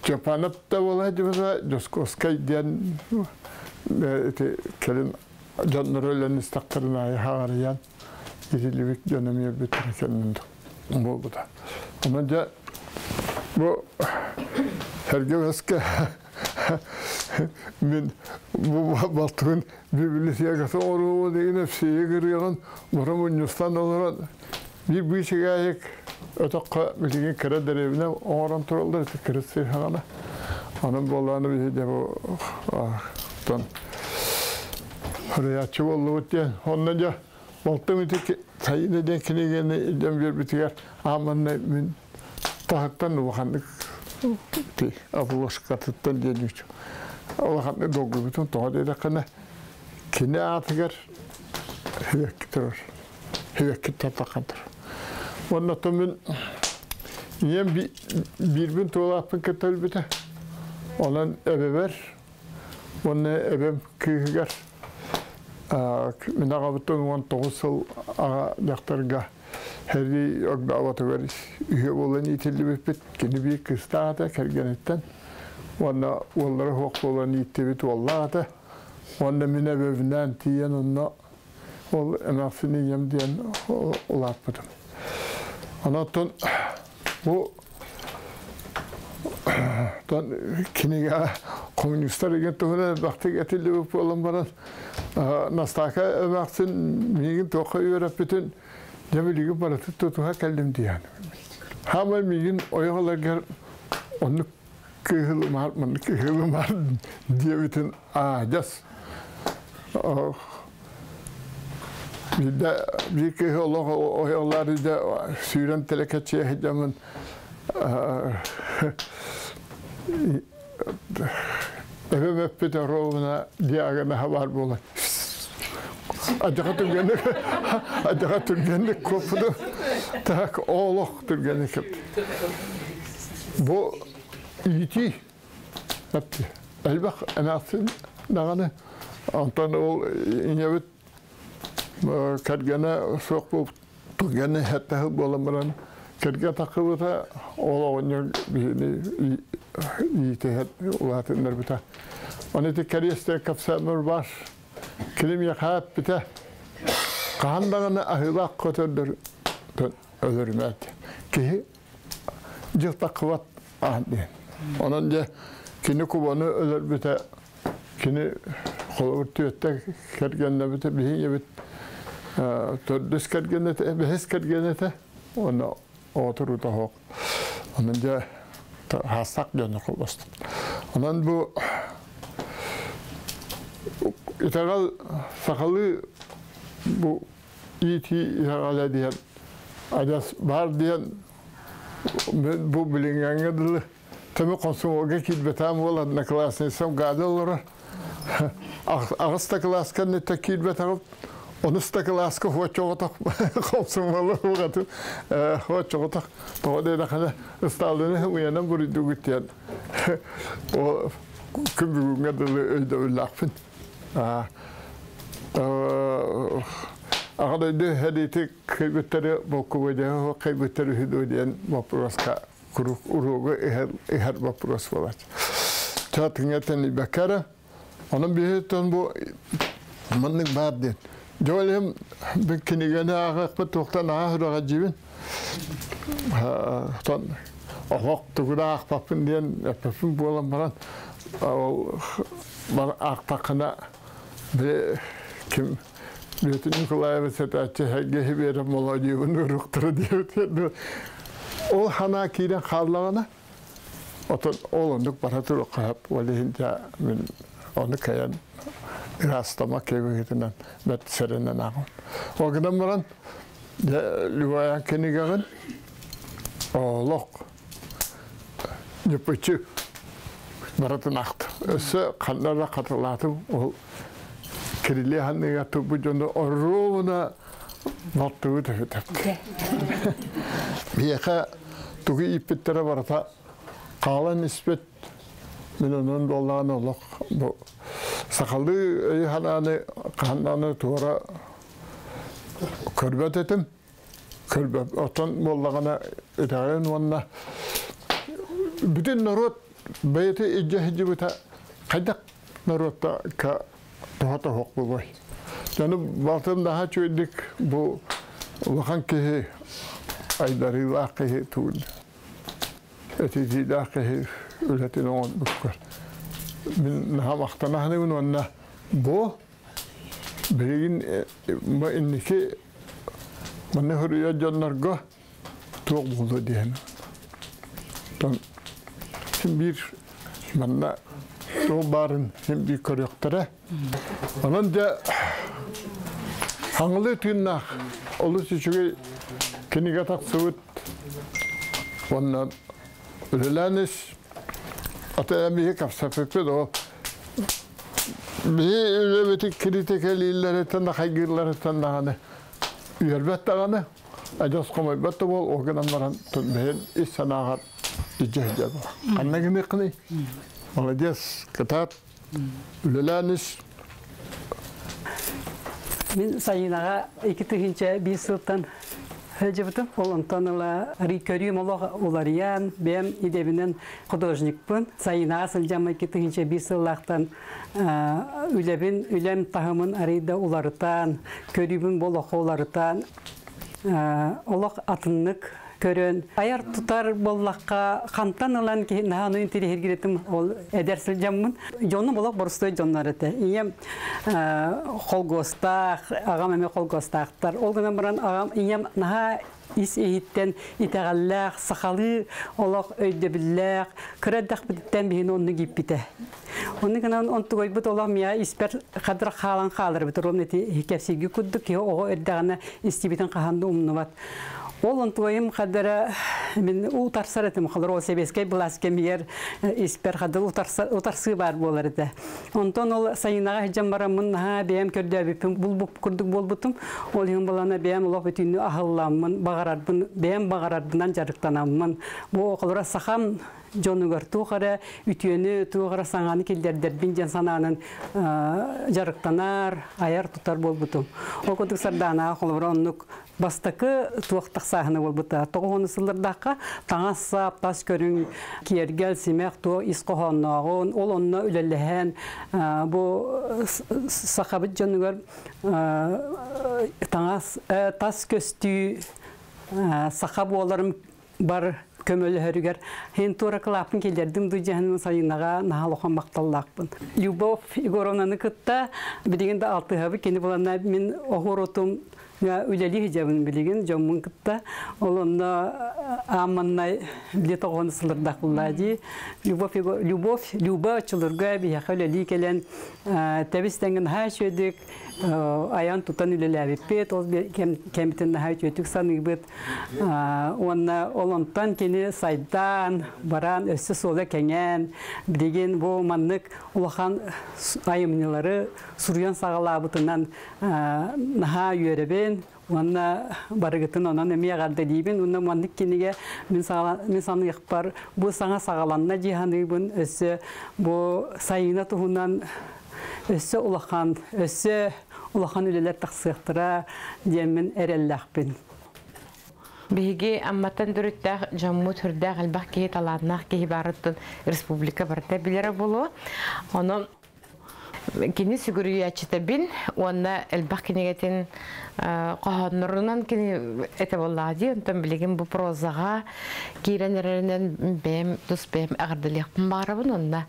Чапанов да буола дьыбыта Дьоскуоскай диэн ити кэлин дьоннору өлөн истэхтэрин аайы хаҕарыйан итиллибит дьон эмиэ өлбүттэрэ кэлин буолбута. Онон дьэ бу Сэргэ мин бу балтыбын библиотекасы оҥоруоҕу деген эпсиэйэ кырыаҕын бары мунньустан олорон биир быычыгаайык өтөххө билигин кыра дэриэбинэ оҥорон тураллар ити кыра сыһаҕана. Онон буоллаҕына биһи дьэ бу тон суруйааччы буоллубут диэн. Онно дьэ балтым ити Сайыына диэн кинигэни илдьэн биэрбитигэр ааманна мин таһыттан улаханнык обложкатыттан диэн үчү улаханнык долгуйбутум тоҕо диэтэххинэ кини аатыгар сибэкки турар сибэкки тартаххан турар уонна оттон мин ийэм биирбин туолааппын кытта өлбүтэ онон эбэбэр уонна эбэм кыыһыгар мин аҕабыттан 19 сыл аҕа дьахтарга Сэрии огдооботугар үһүө буолан иитиллибиппит. Кини биир кыыстаах этэ кэргэниттэн. Уонна уоллара суох буолан ииттибит уоллаах этэ. Уонна мин эбэбинээн тиийэн онно ол эмээхсин ийэм диэн улааппытым. Онон бу кинигэ коммунистар деген туһунан элбэхтик этиллибит буолан баран Настаака эмээхсин миигин туохха үөрэппитин дьэ билигин барытын тутуһа кэллим диэн. Хаамай миигин ойох ыларгар оннук кыыһылымаар, маннык кыыһылымаар диэбитин аадьас. Биирдэ биир кыыһы олох ойоллар идэ сүүрэн тэлэкэччийэ сылдьаммын Эбэм эппитэ ровно диагноһа баар буолан адьаха түргэнник адьаха түргэнник куоппуту так олох түргэнник бу иитии элбэх эмээхсин даҕаны онтон ол ийэбит кэргэнэ суох буолбут Түгэни эттэһил буолан баран кэргэ таххыбыта, ол оҕонньор биһини иитиһэр улаатыннарбыта. Оны ити кэриэстэр кэпсээммэр баар. Кини миэхэ эппитэ, хаһан даҕаны аһыылаах көтөрдөр өлөрүмээт. Киһи дьыл таххыбат аан диэн. Онон дьэ кини кубаны өлөрбүтэ, кини холобур түөттэ кэргэннэбитэ, биһи ийэбит төрдүс кэргэн этэ, бэһис кэргэн этэ, уонна оҕотурута оһох. Онон дьэ хаастаах дьону холбостум. Онон бу итэҕэл сахалыы бу иитии итэҕэлэ диэн адьас баар диэн бу билиҥҥээҥҥэ дылы тэми комсомолга киирбэтэҕим буолан одноклассницам Галя олорор. Аҕыс да кылаас кэнниттэн киирбэтэҕим. Онус да кылааска хуоччоҕотох комсомолу угатын хуоччоҕотох тоҕо диэтэххинэ Сталины уйанан буруйдугут диэн ол күн бүгүҥҥэ дылы өйдөбүллээхпин. Аҕа дойду сэриити кыайбыттары болкубуйдаһы кыайбыттары үһү дуо диэн боппуруоска куруук уруогу иһэр боппуруос буолар. Чатыҥа тэнийбэккэ эрэ. Онон биһиттэн бу маннык баар диэн. Дьэ бу кинигэни ааҕыахпыт туохтан ааһ үрэҕэ дьиибин. Тон оһох тугу да аахпаппын диэн эппэппин буолан баран ол бар аахтаххына били ким Бүөтүр Николаевич этээччи һэргэһи биэрэн молодьуйбун уруктара диэбит. Ол ханаа киирэн хааллаҕына отон ол оннук бара туруохха сөп. Ол иһин дьэ мин ону кэйэн ыраастама кэбиһитинэн бэрт сэрэнэн ааҕым. Ол гынан баран дьэ Любая кинигэҕин олох ньыпычы барытын ахтым. Өссө ханна эрэ хатылаатым ол Кирилли анныгар турбут дьону оруобуна балтыбыт эбит. Биһиэхэ тугу ииппиттэрэ барыта хаалан испит. Мин онон буоллаҕына олох бу сахалыы өйү-санааны хаһан даҕаны туора көрбөт этим. Көрбөт. Оттон буоллаҕына итэҕэйэн уонна бүтүн норуот бэйэтэ илдьэ сылдьыбыта хайдах норуотта тоһо тоһох буолуой. Дьону балтым наһаа үчүгэйдик бу улахан киһи айдарыылаах киһи туун этитиилээх киһи үлэтин оҥорбуккар мин наһаа махтана саныыбын уонна бу билигин бу инники манна суруйар дьоннорго туох буолуо диэн. Оттон син биир манна туох баарын син биир көрүөхтэрэ. Онон дьэ хаҥылыы тыыннаах олус үчүгэй кинигэ тахсыбыт уонна үлэлээн ис ата эмиэ кэпсэппиппит ол биһи үлэбитин критикэлииллэриттэн да хайгыылларыттан даҕаны үөрбэт даҕаны адьас хомойбот да буол, ол гынан баран бэйэн ис санааҕар илдьэ сылдьар буол. Ханна гыныаххыный? Молодец, кытаат, үлэлээн ис.
Мин Сайынаҕа 2001 сылтан сылдьыбытым. Ол онтон ыла көрүүм олох уларыйан, бэйэм идэбинэн художникпын. Сайынаҕа сылдьам 2001 сыллаахтан үлэбин, үлэм таһымын арыйда уларытан, көрүүбүн болохо уларытан, олох атыннык көрөн айар тутар буоллахха хантан ылан киһи наһаа интириһиргиритим ол эдэр сылдьаммын дьонум олох боростуой дьоннор этэ ийэм холгуостаах аҕам эмиэ холгуостаахтар ол гынан баран аҕам ийэм наһаа ис иһиттэн итэҕэллээх сахалыы олох өйдөбүллээх кыра эрдэхпититтэн биһини оннук ииппитэ Онну гынан онтугайбыт олох миа испэр хадыр хаалан хаалар бит ровно ити кэпсиирги курдук киһи оҕо эрдэҕинэ истибитин хаһан да умнубат. Ол онтугайым хадара мин утарсар этим холор ол сэбиэскэй былаас кэмигэр испэр хадыр утарсыы баар буолар этэ. Онтон ол сайынаҕа сылдьан бараммын наһаа бэйэм көрдөөбүппүн булбуп курдук буолбутум. Ол иһин балана бэйэм олох бүтүннүү аһылламмын, баҕарарбын, бэйэм баҕарарбынан дьарыктанаммын. Бу холора сахам Дьонугар туох эрэ үтүөнү, туох эрэ саҥаны киллэрдэрбин диэн санаанан дьарыктанар, айар тутар буолбутум. Ол курдук Сардаана холобура оннук бастакы туох тахсааһына буолбута. Тоҕуһуну сыллардаахха таҥас сап, тас көрүҥ, киэргэл, симэх туох ис хоһооннооҕун, ол онно үлэлэһэн бу сахабыт дьонугар таҥас тас көстүү саха буоларым бар көмөлөһөрүгэр хин туора кылааппын киллэрдим дуу сайынаҕа наһаа махталлаахпын. Любовь Егоровнаны кытта билигин да алтыһабы кини булана мин оһуоротум үлэли хижабын билигин дьоммун кытта ол онно аамманнай биле тоҕону сылырдах буллаа Любовь Любовь Люба чылырга биһэхэ үлэли кэлэн тэбис тэҥин наһаа үчүөдүк аян тутан үлэлээбиппит, ол кэмитин наһаа үчүөтүк саныыбыт. Уонна олонтон кини сайдан баран өссө суола кэҥээн билигин бу маннык улахан айымньылары суруйан саҕалаабытынан наһаа үөрэбин уонна барыгытын онон эмиэ эҕэрдэлиибин. Уонна маннык кинигэ мин саныахпар бу саҥа саҕаланна дьиһаныыбын, өссө бу сайына туһунан өссө улахан, өссө улахан үлэлэр тахсыахтара диэммин эрэллээхпин.
Биһиги Амматтан төрүттээх дьоммут хүрдээх элбэх киһи, талааннаах киһи баарыттан республика барыта билэрэ буолуо. Онон кини сүгүрүйээччитэбин уонна элбэх кинигэтин хоһооннорунан кини этэ буоллаҕа дии. Онтон билигин бу прозаҕа киирэн эрэринэн бэйэм тус бэйэм эҕэрдэлиэхпин баҕарабын уонна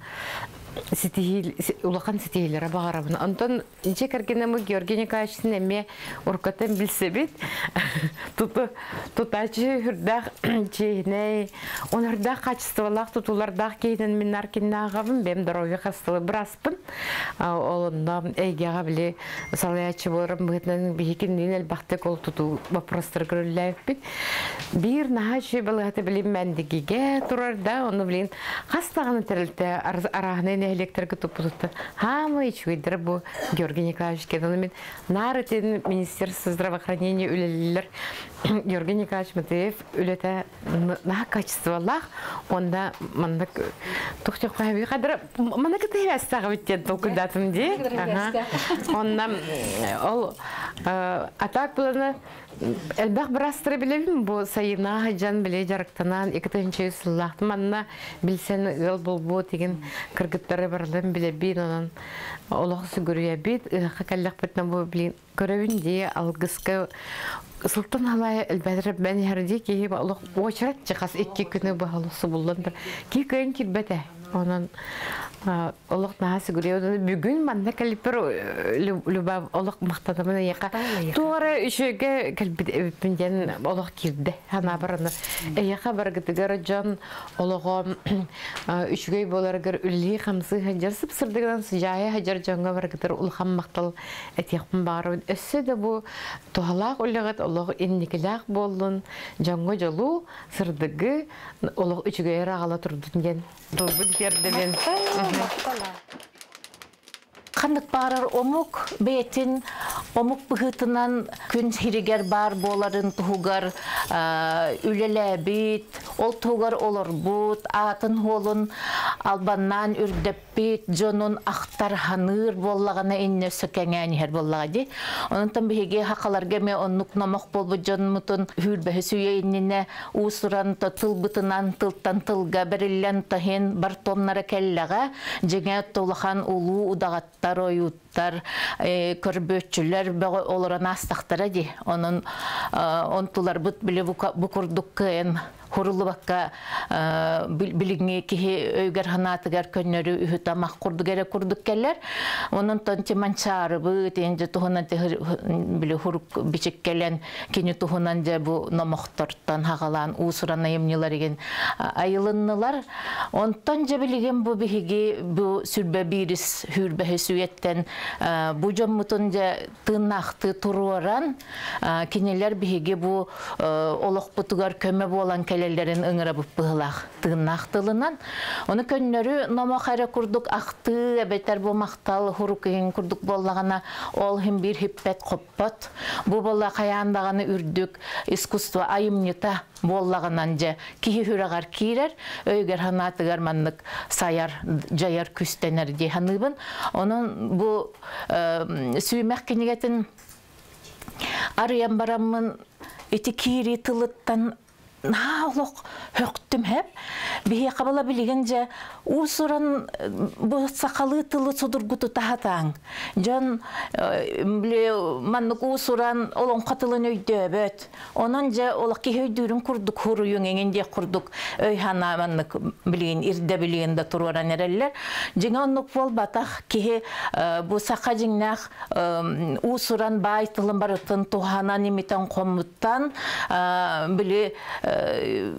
улахан ситиһиилэрэ баҕарабын. Онтон дьиэ кэргэним Георгий Николаевичтын эмиэ уруккаттан билсэбит. Тутааччы хүрдээх чиэһинэй, онордаах качестволаах тутуулардаах киһинэн мин наркиннааҕабын, бэйэм здоровье хастылы быраспын. Ол онно эйгэҕэ били салайааччы буоларым быһыытынан биһикинниин элбэхтик ол тутуу вопростары көрүллээбиппит. Биир наһаа үчүгэй балыһата билим мэндигигэ турар да, ону билин хас даҕаны тэрилтэ арааһынай нэһилиэктэргэ туппутуттан хаамай үчүгэйдэрэ бу Георгий Николаевич кэлэн мин наар этин Министерство здравоохранения үлэлииллэр Георгий Николаевич Матвеев үлэтэ наһаа качестволаах, онда маннык тухтих хаби кадыр маннык тыһэстаҕы диэн толкуйдатым ди. Онна ол атак буланы элбэх бырастыры билебин бу сайына хаджан биле жарыктанан 2 сыллаах манна билсен ыл болбу тигин кыргыттары барлын билебин, онон олох сүгүрүйэбит ыһаха кэллэхпитинэ бу билин көрөбүн дии алгыска сылтан халай элбэтер бен херди киһи олох очерет чыкас 2 күнү баһалы субуллан бир ки көйн кирбете онон олох наһаа сүгүрүйэ. Бүгүн манна кэлиппер Люба олох мактанамын яка туора үчүгө кэлбит эбиппин диэн олох кирде хана бараны эяха баргытыгар дьон олого үчүгэй боларыгар үлли хамсы ханжар сып сырдыгынан сыжая хажар дьонго баргытыр улахан мактал этиэхпин баарыбын. Өссө да бу туһалаах үлэҕит олох инникилээх буоллун, дьоҥҥо дьолу сырдыгы олох үчүгэйэр аҕала турдун диэн тылбын тиэрдэбин.
Ханнык баарар омук бэйэтин омук быһыытынан күн сиригэр баар буоларын туһугар үлэлээбит, ол туһугар олорбут, аатын хуолун албаннаан үрдэппит, дьонун ахтар ханыыр буоллаҕына инне сөкэҥээн иһэр буоллаҕа дии. Онтон биһиги хахаларга эмиэ оннук номох буолбут дьонмутун хүүрбэһи сүйэ иннинэ уусуран тылбытынан тылтан тылга бэриллэн таһын бартомнара кэллэҕэ дьиҥэ тулахан улуу удаҕаттар ойууттар көрбөөччүлэр бөҕө олорон аастахтара дии. Онон онтуларбыт били бу курдук кыайан хуруллубакка билиҥҥи киһи өйгөр ханаатыгар көннөрү үһү-тамах курдук эрэ курдук кэлэр. Онон тонти манчаарыбыт инде туһунан били хурук бичик кэлэн кини туһунан дьэ бу номохтортон хагалаан уусуран айымньылар айылыннылар. Онтон дьэ билигин бу биһиги бу сүрбэ биирис хүүрбэһи сүйэттэн Бу дьоммутун дьэ тыыннаахтыы туруоран, кинилэр биһиги бу олохпутугар көмө буолан кэлэллэрин ыҥырабыт быһылаах тыыннаах тылынан. Ону көннөрү номох эрэ курдук ахтыы эбэтэр бу махтал хурукуйун курдук буоллаҕына, ол иһин биир хиппет хоппот. Бу буолла хайаан даҕаны үрдүк искусство айымньыта буоллаҕынан дьэ киһи сүрэҕэр киирэр, өйүгэр санаатыгар маннык сайар, дьайар күстэнэр дии саныыбын. Онон бу сүүмэх кинигэтин арыйан бараммын ити киирии тылыттан наһаа олох хөктүм хэп. Биһиэхэ була билигин дьэ уус-уран бу сахалыы тылы судургуту таһатааҥ. Дьон били маннык уус-уран олоҥхо тылын өйдөөбөт. Онон дьэ олох киһи өйдүүрүн курдук хуруйуҥ эҥин диэх курдук өй санаа маннык билигин ирдэбилигин да туруоран эрэллэр. Дьиҥэ оннук буолбатах киһи бу саха дьиҥнээх уус-уран баай тылын барытын туһанан имитэн хоммуттан били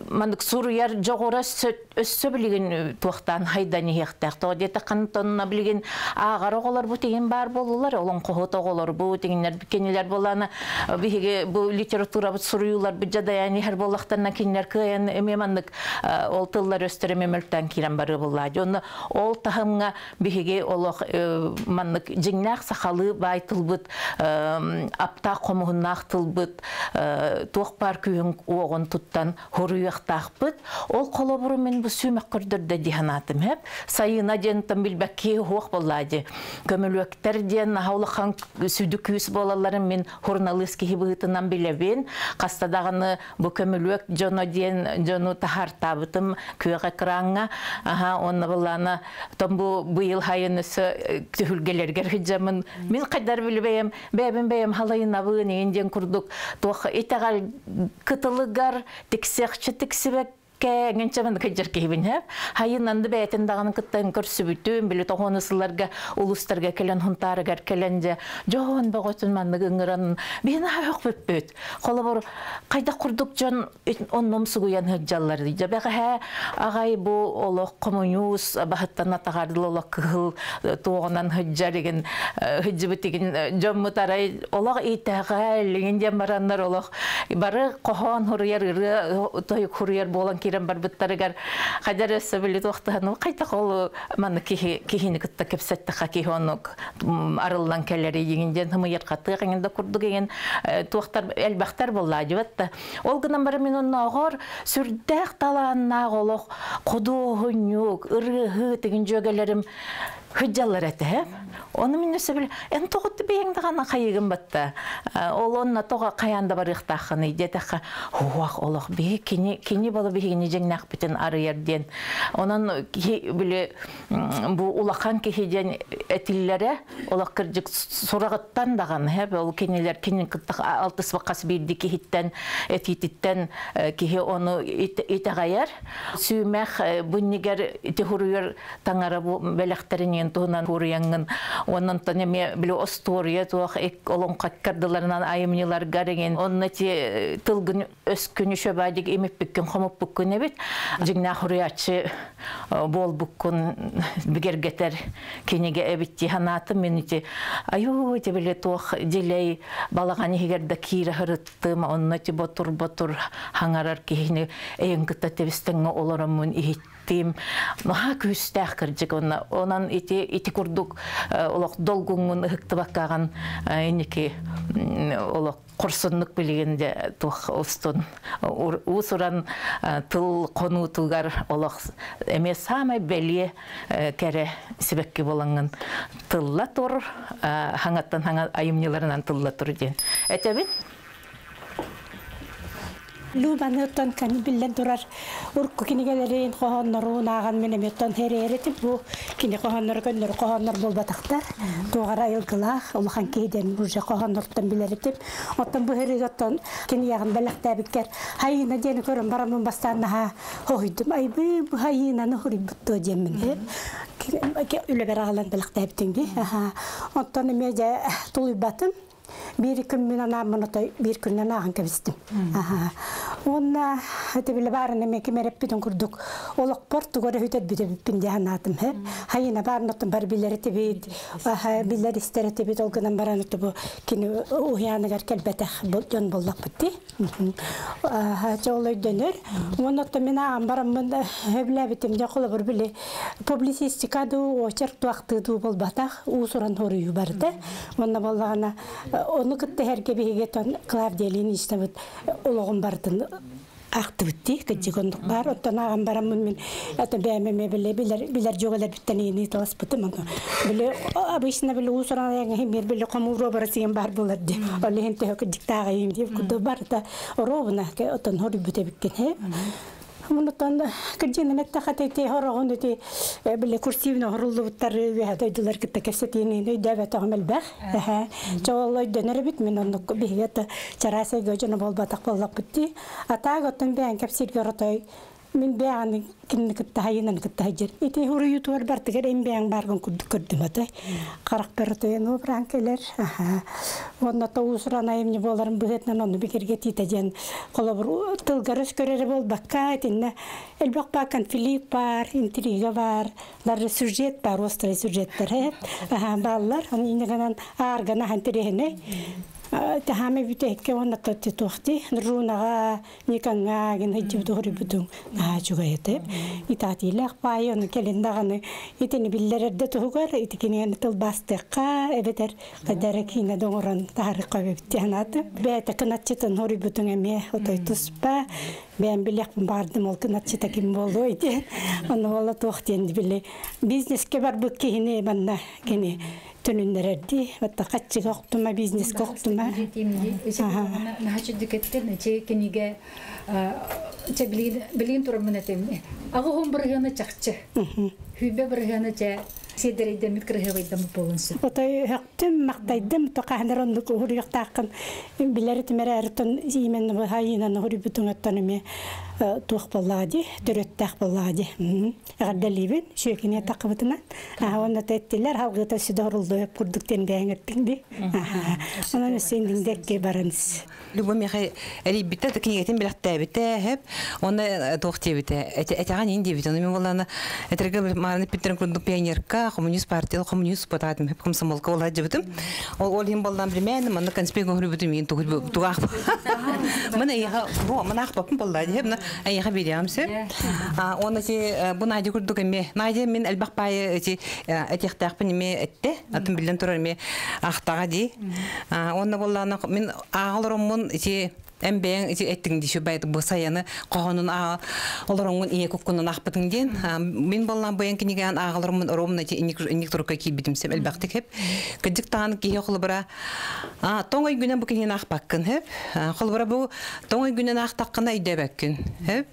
маннык суруйар дьоҕура өссө билигин туохтаан хайдан иһиэхтээх. Тоҕо диэтэххинэ тонна билигин ааҕар оҕолорбут игин баар буоллулар, олоҥхоһут оҕолорбут игиннэр кинилэр буолаана биһиги бу литературабыт суруйууларбыт дьадайан иһэр буоллахтарына кинилэр кыайан эмиэ маннык ол тыллар өстөр эмиэ мөлтөөн киирэн барыа буоллаа. Онно ол таһымҥа биһиги олох маннык дьиҥнээх сахалыы баай тылбыт, аптаах хомуһуннаах тылбыт туох баар күүһүн уоҕун туттан хоруйуохтаахпыт. Ол холобуру мин бу сүүмэх көрдөрдө дии санаатым хэп. Сайына диэн тон билбэкки хуох буоллаа дии. Көмүлүөктэр диэн наһаа улахан сүдү күүс буолалларын мин хурналыыс киһи быһыытынан билэбин. Хаста даҕаны бу көмүлүөк дьоно диэн дьону таһаартаабытым күөх экраҥҥа. Аха, онно буллаана том бу быйыл хайын өссө түһүлгэлэргэр хыдьамын. Мин хайдар билбэйэм, бэйэбин бэйэм халайынабын иин диэн курдук туох итэҕэл кытылыгар тиксиэхчэ тиксибэккэ эҥинчэ кыдьар киһибин хэп. Хайын анды бэйэтин даҕаны кыттан көрсүбүтүм, били тоҕону сылларга улустарга кэлэн хунтаарыгар кэлэн дьэ дьоһун бөҕөтүн маннык ыҥыран биһин бүппүт. Холобур хайдах курдук дьон оннум сугуйан сылдьаллар дьэ бэҕэһээ аҕай бу олох хомуньуус баһыттан атаҕардыл олох кыһыл туоҕунан сылдьар игин сылдьыбыт игин дьоммут арай олох итэҕэл игин диэн бараннар олох бары хоһоон хуруйар ырыа тойук хуруйар буолан киирэн барбыттарыгар хайдар өссө били туохтаһан хайдах ол манны киһи киһини кытта кэпсэттэхэ киһи оннук арыллан кэлэр игин диэн хымыйар хатыах игин да курдук игин туохтар элбэхтэр буоллаа дьыбатта. Ол гынан бары мин оннооҕор сүрдээх талааннаах олох худуоһунньук, ырыаһы тигин дьүөгэлэрим хыдьаллар этэ. Оны мин өссө бил эн тоҕотты бэйэҥ даҕаны хайыгын батта. Ол онно тоҕо хайаан да барыахтааххыный диэтэххэ, хуах олох биһи кини кини боло биһигини дьиҥнээхпитин арыйар диэн. Онон киһи били бу улахан киһи диэн этиллэрэ олох кырдьык сураҕыттан даҕаны хэп ол кинилэр кинин кытта алтысбаккас биирди киһиттэн этиититтэн киһи ону итэҕэйэр. Сүүмэх буннигэр ити хуруйар таҥара бу бэлэхтэринен туһунан хуруйаҥҥын онон эмиэ били остуоруйа туох олоҥхаккардыларынан айымньыларгар эгин онно ти тылгын өскүнү шөбадик имиппиккин хомуппуккун эбит дьиҥнээх хуруйааччы буолбуккун бигэргэтэр кинигэ эбит ти ханаатым мин ити аюу ти били туох дилей балаҕан иһигэр да киирэ хырыттым онно ти ботур ботур хаҥарар киһини эйин кытта тебистеҥҥэ олороммун иһиттим наһаа күүстээх кырдьык онна онон ити ити курдук олох долгуҥҥун ыһыктыбаккаҕын инники олох хорсуннук билигин де туох устун уусуран тыл хонуутугар олох эмиэ саамай бэлиэ кэрэ сибэкки буолаҥҥын тылла тур хаҥаттан хаҥа айымньыларынан тылла тур диэн этэбин.
Любаныттан кани биллен турар урку кинигэлерин хоһоонноруун ааҕан мен эмиэттон херееретим бу кини хоһооннору көннөрү хоһооннор буолбатахтар туоҕара айылгылаах улахан киһиден уже хоһооннортон билеритим оттон бу хериготтон киниягын бэлэхтээбиккер хайыына диэни көрөн бараммын бастаан наһаа хоһуйдум айбы бу хайыынаны хуруйбуттуо диэммин үлэбэр аҕалан бэлэхтээбитинги оттон эмиэ дьэ тулуйбатым. Биир күммүн анааммын отой биир күннэн ааҕан кэбистим. Онна этибиле барын эме кимереппитин курдук олохпор тугары хүтер бүтөбүппүн диэн атым хеп. Хайына барын оттон бар билер этибит, билер истер этибит ол гынан баран бу кини уяныгар келбетех дьон боллакпытти. Жолой дөнөр. Онотто мен агам бараммын хөбләбитим дә холобур били публицистика ду очерк туакты ду болбатах уусуран хорую барды. Онна боллагана ону кытты herге биһиге Клавдия Ильинична бут ологун бардын актыбытти кыджигондук бар. Оттон агам бараммын мен ата бәмеме биле билер билер жоголар биттен таласпытым аны биле обычно биле уусуран аяңы хемер биле комуро барасыгын бар болар ди. Олли хенте хөкү диктагайым дип куду бар да ровно оттон хори бүтө биккен хе. Мунутан кырдьыгынан эттэххэ ити хороҕун ити били курсивно хоруллубуттары үөһэ дойдулар кытта кэпсэтиини өйдөөбөтөҕүм элбэх. Чоҕол өйдөнөр эбит мин оннук биһиги ата чараас эйгэ дьоно буолбатах буоллахпыт дии. Атаак оттон бэйэҥ кэпсииргэ оротой мин бэйэҕин кинини кытта хайынан кытта сылдьар. Ити хуруйутугар бартыгар эн бэйэҥ бааргын курдук көрдүм отой. Харахпар отойун уобраан кэлэр. Онно тоуусуран айымньы буоларын быһыытынан онну бигэргэ тиитэ диэн холобур тылгар өс көрөрө буолбакка итиннэ элбэх баа конфликт баар, интрига баар, даже сюжет баар, острый сюжеттэр бааллар. Оны иннигэнэн ааргана ахан тириэһинэй. Тахаме бүтэ онна татти туохти рунага никанга ген хиджиб тухри бутун на чугайты итатилах пай оны келин даганы итини биллерде тугар итикини тыл бастыкка эбетер кадара кина доңорон тахары кабепти анаты бәтә кынатчытын хори бутун эме отой туспа бән билек бардым ол кынатчыта ким болду ити оны ола туохтен биле бизнеске бар бу кихине банна кини төнүннерерди батта катчыга октума бизнеске октума.
Нахачы дикеттен че киниге че билин турмун этем агы хом бырганы чакчы хүбе бырганы че седерейдемит кырыгыбайдам болунсу.
Отой хөктүм мактайдым токахнер оннук уруяктаакын билер тимерэртон имен хайынан хурибутун оттонуме туох боллаади төрөттаах боллаади эҕэрдэлиибин шүөкине тақыбытынан онно теттилер халгыта сүдорулду курдук тен бээңэттиң онон сендиңдекке баранс.
Любо мехе эрибитте кинигетин билахтаабите хеп онна туох тиэбите этяган ин диэбит оны мен боллана этерге мараны питтерин курдук пионерка коммунист партия коммунист потатым хеп комсомолка ола жыбытым ол ол хим боллан билмен манна конспект хөрүбүтүм мин тугах мына яха бу мына акпапым болла хеп на аяха беремсе оны ти бу надя курдук эме надя мен элбах пай ти этихтаахпын эме этте атын билен турар эме ахтага ди онна боллана мен агалороммун ти Әмбәң эттиң дишү байт бу саяны кохонун а олороңун ие куккунун ахпытың ден. Мин боллан буян киниган агалармын ромна ти иник турка кийбитим сем элбактык хеп. Кыдык таан кие холбара тоңой күнен бу кинин ахпаккын хеп. Холбара бу тоңой күнен ахтаккына үйдөбөккүн хеп.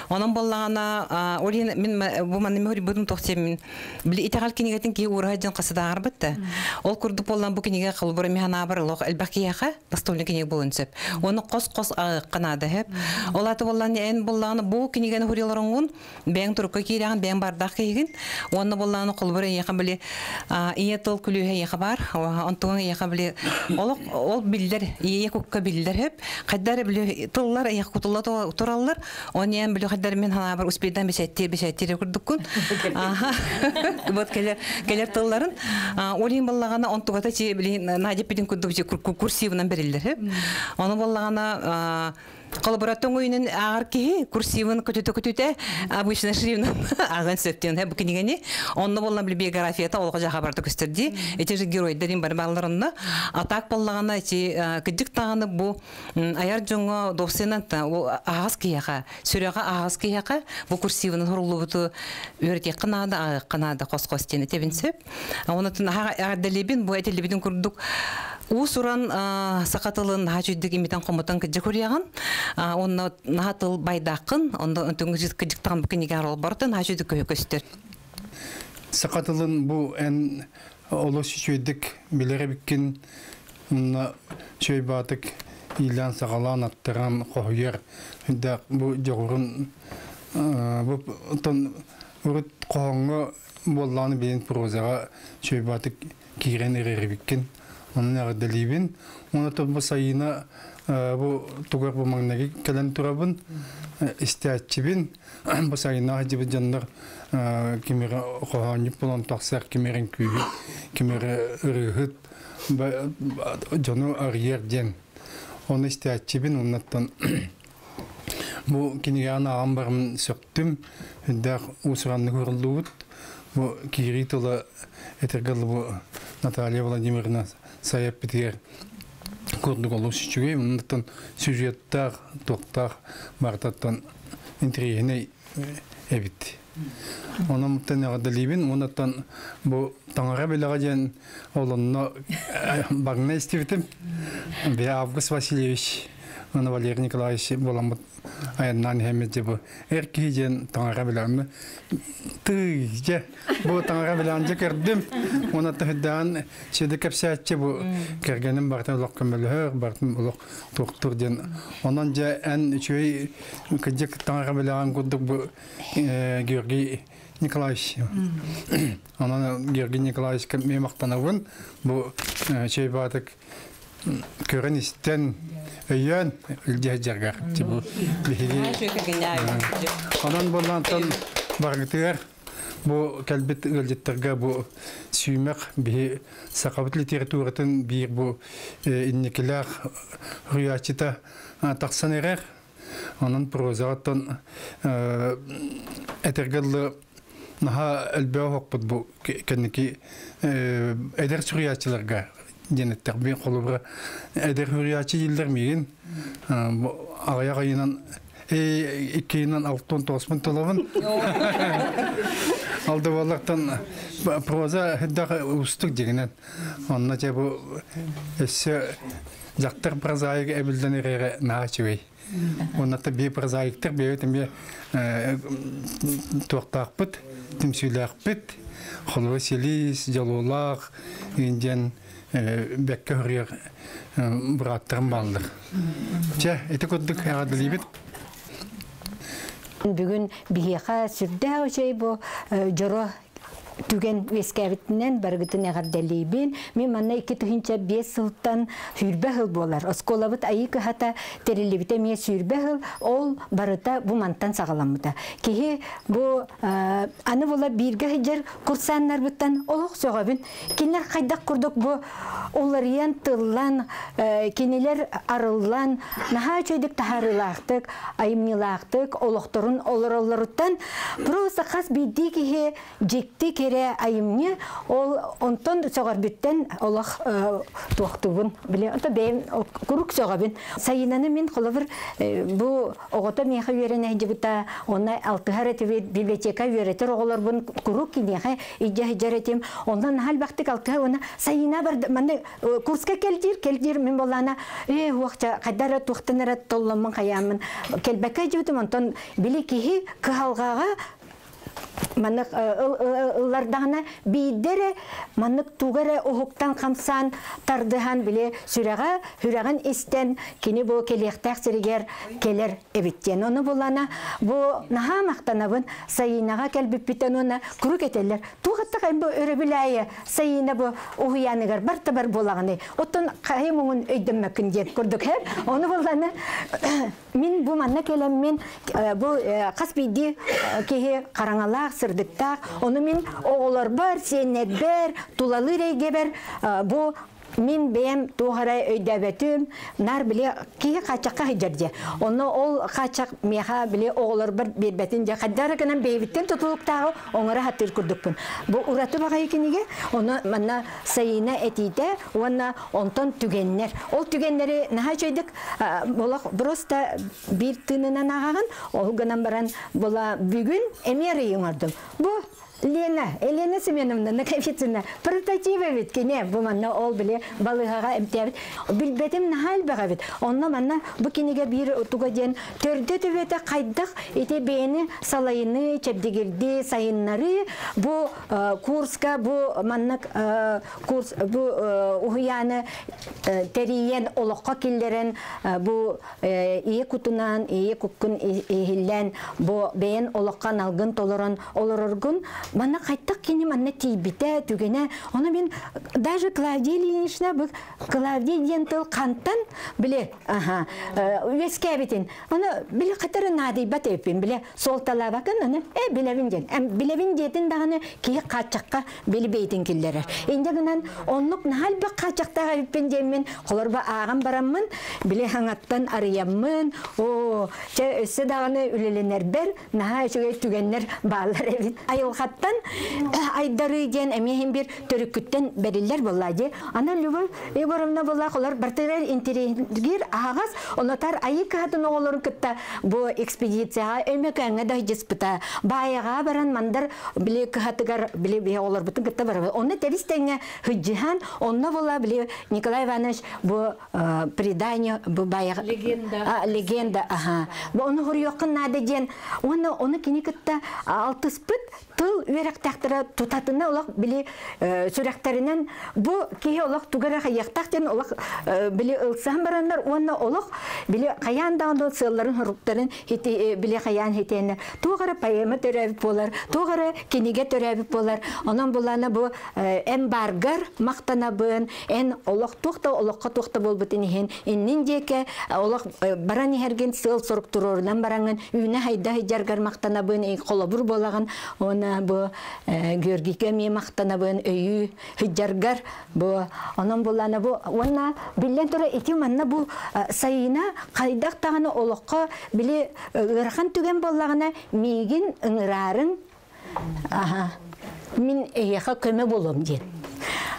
Онон боллагана олин мин бу манны мөхри будум тохтем мин били итагал кинигетин ки ура жан касыдагар битте. Ол курдук боллан бу киниге холбара михана бар лох элбакияха настольный киниге болун сеп. Оны кос-кос канада хеп. Олаты боллан эн болланы бу кинигени хуриларыңун бәң турукка кирәгән бәң бардак кигин. Оны болланы холбара яха били ие тол күлүһә яха бар. Онтуган яха били ол ол биллер ие кукка биллер хеп. Каддар били тыллар ия кутулла тураллар. Оны эн били каддар мен хана бар успедан бешәттер бешәттер курдуккун. Аха. Вот келер келер тылларын. Олин боллагана онтугата чи били Надя пидин курдук курсивынан берилер хеп. Оны боллагана Коллабораттон ойынын ағар кихи курсивын көтүтө-көтүтө обычно шрифтын ағын сөптен бу кинигени онно боллан били биографията олго жаха барды көстөрди эти же геройдерин бар баллар онно атак боллагана эти кыдык таганы бу аяр жоңго досенан агас кияха сүрөга агас кияха бу курсивын хорулубуту өрөтө кынада кынада кос-кос тени тебинсеп онотун агаделибин бу этелибин курдук Усуран сақатылын хачуйдык имитен комутан кыджы курьяган, онно нахатыл байдақын, онда өнтүңгү кыджыктан букинигар ол бартын хачуйдык көстөр.
Сақатылын бу эн олос чүйдик билере биккин чөйбатык илан сагалан аттыран кохуер да бу жогорун бу тон урут кохоңго болланы билен прозага чөйбатык кирен эрери биккин. Онон эҕэрдэлиибин. Уонна бу Сайыына бу тугар бу маҥнайгы кэлэн турабын, истээччибин. Бу Сайыына сылдьыбыт дьоннор кимири хоһоонньук булан тахсар, кимирин күүһүт, кимири ырыыһыт дьону арыйар диэн. Оны истээччибин, оннаттан бу кинигэҕин ааҕан барым сөктүм, үрдээх уусураннык уруллубут. Бу киирии тыла этэргэ бу Наталья Владимировна сайаппытыгар курдук олус үчүгэй, оннуттан сюжеттаах, туохтаах барытаттан интэриэһинэй эбит. Онон эҕэрдэлиибин, оннуттан бу таҥара билэҕэ диэн олонно багна истибитим. Бе Август Васильевич, уонна Валерий Николаевич буоламмыт айаннаан иһэммит бу эр киһи диэн таҥара билэҕэ тый дьэ бу таҥара билэҕин дьэ көрдүм. Уонна тыһыдаан сиэдэ кэпсээччи бу кэргэним бартын олох көмөлөһөр, бартын олох туохтур диэн. Онон дьэ эн үчүгэй кыдьык таҥара билэҕин курдук бу Георгий Николаевич. Онон Георгий Николаевич мен мактанабын. Бу чэй баатык көрөн истен өйөн илдьэ жаргар. Бу биһиги. Онон буллантан баргытыгар бу кэлбит ыалдьыттарга бу сүүмэх биһи сахабыт литературатын биир бу инникилээх руячыта тахсан эрэр. Онон прозаҕаттан этэргэллы наһаа элбэҕи хоппут бу кэнники эдэр суруйааччыларга диэн эттэх би холобура эдэр суруйааччы дииллэр миигин аҕыйах ыйынан иккиинэн 69-пун толобун. Алды боллактан проза хиддах устук дигинен. Онно те бу эссе жактар прозаик эбилден эрере наһаа үчүгэй. Оннатта бии прозаиктар бэйэбит эмиэ туохтаахпыт, түмсүүлээхпит, холобура Селис, Дьолуолаах диэн бэккэ хөрүөр бырааттарым бааллар. Чэ, ити курдук эҕэрдэлиибит.
Бүгүн биһиэхэ сүрдээх үчүгэй бу дьоро түгэн үөскээбитинэн барыгытын эҕэрдэлиибин. Мин манна 2005 сылтан сүүрбэ сыл буолар. Оскуолабыт айыы кыһата тэриллибитэ эмиэ сүүрбэ сыл. Ол барыта бу мантан саҕаламмыта. Киһи бу аны була бииргэ сылдьар курсааннарбыттан олох сөҕөбүн. Кинилэр хайдах курдук бу уларыйан, тыллан, кинилэр арыллан, наһаа үчүгэйдик таһаарыылаахтык, айымньылаахтык олохторун олороллоруттан просто хас биирдии киһи дьикти кэрэ айымньы ол онтон сөҕөрбүттэн олох туохтуубун биле онто бэйэм курук сөҕөбүн. Сайынаны мин холобур бу оҕото миэхэ үөрэнэ сылдьыбыта, онно алтыһар этибит, библиотека үөрэтэр оҕолорбун курук киниэхэ илдьэ сылдьар этим. Онно наһаа элбэхтик алтыһар, уонна Сайына бар манна курска кэлдиир, кэлдиир мин боллаана ээ уохча хайда эрэ туохтан эрэ толломмун хайааммын кэлбэккэ сылдьыбытым. Онтон били киһи кыһалҕаҕа маннык ыллардаҕына биирдэ эрэ маннык туга эрэ уһуктан хамсаан тардыһан били сүрэҕэ сүрэҕин истэн кини бу кэлиэхтээх сиригэр кэлэр эбит диэн. Ону булана бу наһаа махтанабын Сайынаҕа кэлбиппиттэн уонна курук этэллэр туох аттах бу өрөбүл аайы Сайына бу уһуйааныгар бар да бар буолаҕыный, оттон хайа муҥун өйдөммөккүн диэн курдук һэр. Ону буллана мин бу манна кэлэммин бу хас биирдии киһи хараҥалаах, сырдыктаах, ону мин оҕолорбор, сиэннэрбэр, тулалыыр эйгэбэр бу мин бэйэм туох эрэ өйдөөбөтүм, наар били киһи хааччахха сылдьар дьэ. Онно ол хааччах миэхэ били оҕолорбор биэрбэтин дьэ хайдах эрэ гынан бэйэбиттэн тутулуктааҕы оҥоро сатыыр курдукпун. Бу ураты баҕайы кинигэ, ону манна Сайыына этиитэ уонна онтон түгэннэр. Ол түгэннэри наһаа үчүгэйдик олох просто биир тыынынан ааҕаҕын, ол гынан баран була бүгүн эмиэ арыйыы оҥордум. Бу Лена, Елена Семеновна Наговицына прототип эбит кини бу манна ол били балыыһаҕа эмтээбит. Билбэтим наһаа элбэх эбит. Онно манна бу кинигэ биир туга диэн төрдө төбөтө хайдах ити бэйэни салайыныы, чэбдигирдии, сайыннарыы бу курска бу маннык курс бу уһуйааны тэрийэн олоххо киллэрэн бу ийэ кутунан, ийэ куккун иһиллээн бу бэйэн олоххо аналгын толорон олороргун
Манна қайттақ кені манна тейбіті түгені. Оны мен даже Клавдия Ильинична бұл Клавдия диэн тыл қантан біле, аха, үескәбитин. Оны біле қатары надыйбат эппин, біле сол талабакын, аны билебин ден. Билебин диэтин дағаны киһи қачаққа били бейтин киллерер. Инде гынан оннук нахал бак қачақтаға эппин деммин, холорба ағам бараммын, биле хаңаттан арыяммын, о, че өссө дағаны үлеленер бер, наха үчүгэй түгеннер баалар эбит. Айылхаттан айдары диэн эмиһин бир төрүккүттен бериллер боллади. Ана Любовь Егоровна болла холор бартырар интерегир ағас, онотар айы кахатын оғолорун кытта бу экспедицияға өмөкәңе да жыспыта. Баяға баран мандар биле кахатыгар биле бие олар бутын кытта бар. Оны тебистеңе хыджихан, онна бола биле Николай Иванович бу предание бу баяға
легенда.
Легенда, аха. Бу оны хурьёккын нады ден. Оны кини кытта алтыспыт тыл үеректактыра тутатына олақ биле сүрәктеринен бу киһи олақ тугара хаяктак ден олақ биле ылсан бараннар, онна олақ биле каян даҕаны сыалларын хоруктарын биле хаян хитеннер. Тугара поэма төрәбит болар, тугара киниге төрәбит болар. Онон буланы бу эн баргар мактанабын, эн олох тухта олохка тухта болбут инихин, иннин диэке олох баран ихерген сыал сорук турорунан бараңын, үйүнэ хайда хыджаргар мактанабын, холобур болагын, она бу Георгийге ми мактанабын өйү хыджаргар бу онон буланы бу онна биллен тура ити манна бу сайына кайдак таганы олохко биле ырахан түген боллагына мигин ыңырарын, аха, мин эйеха көмө болом ден.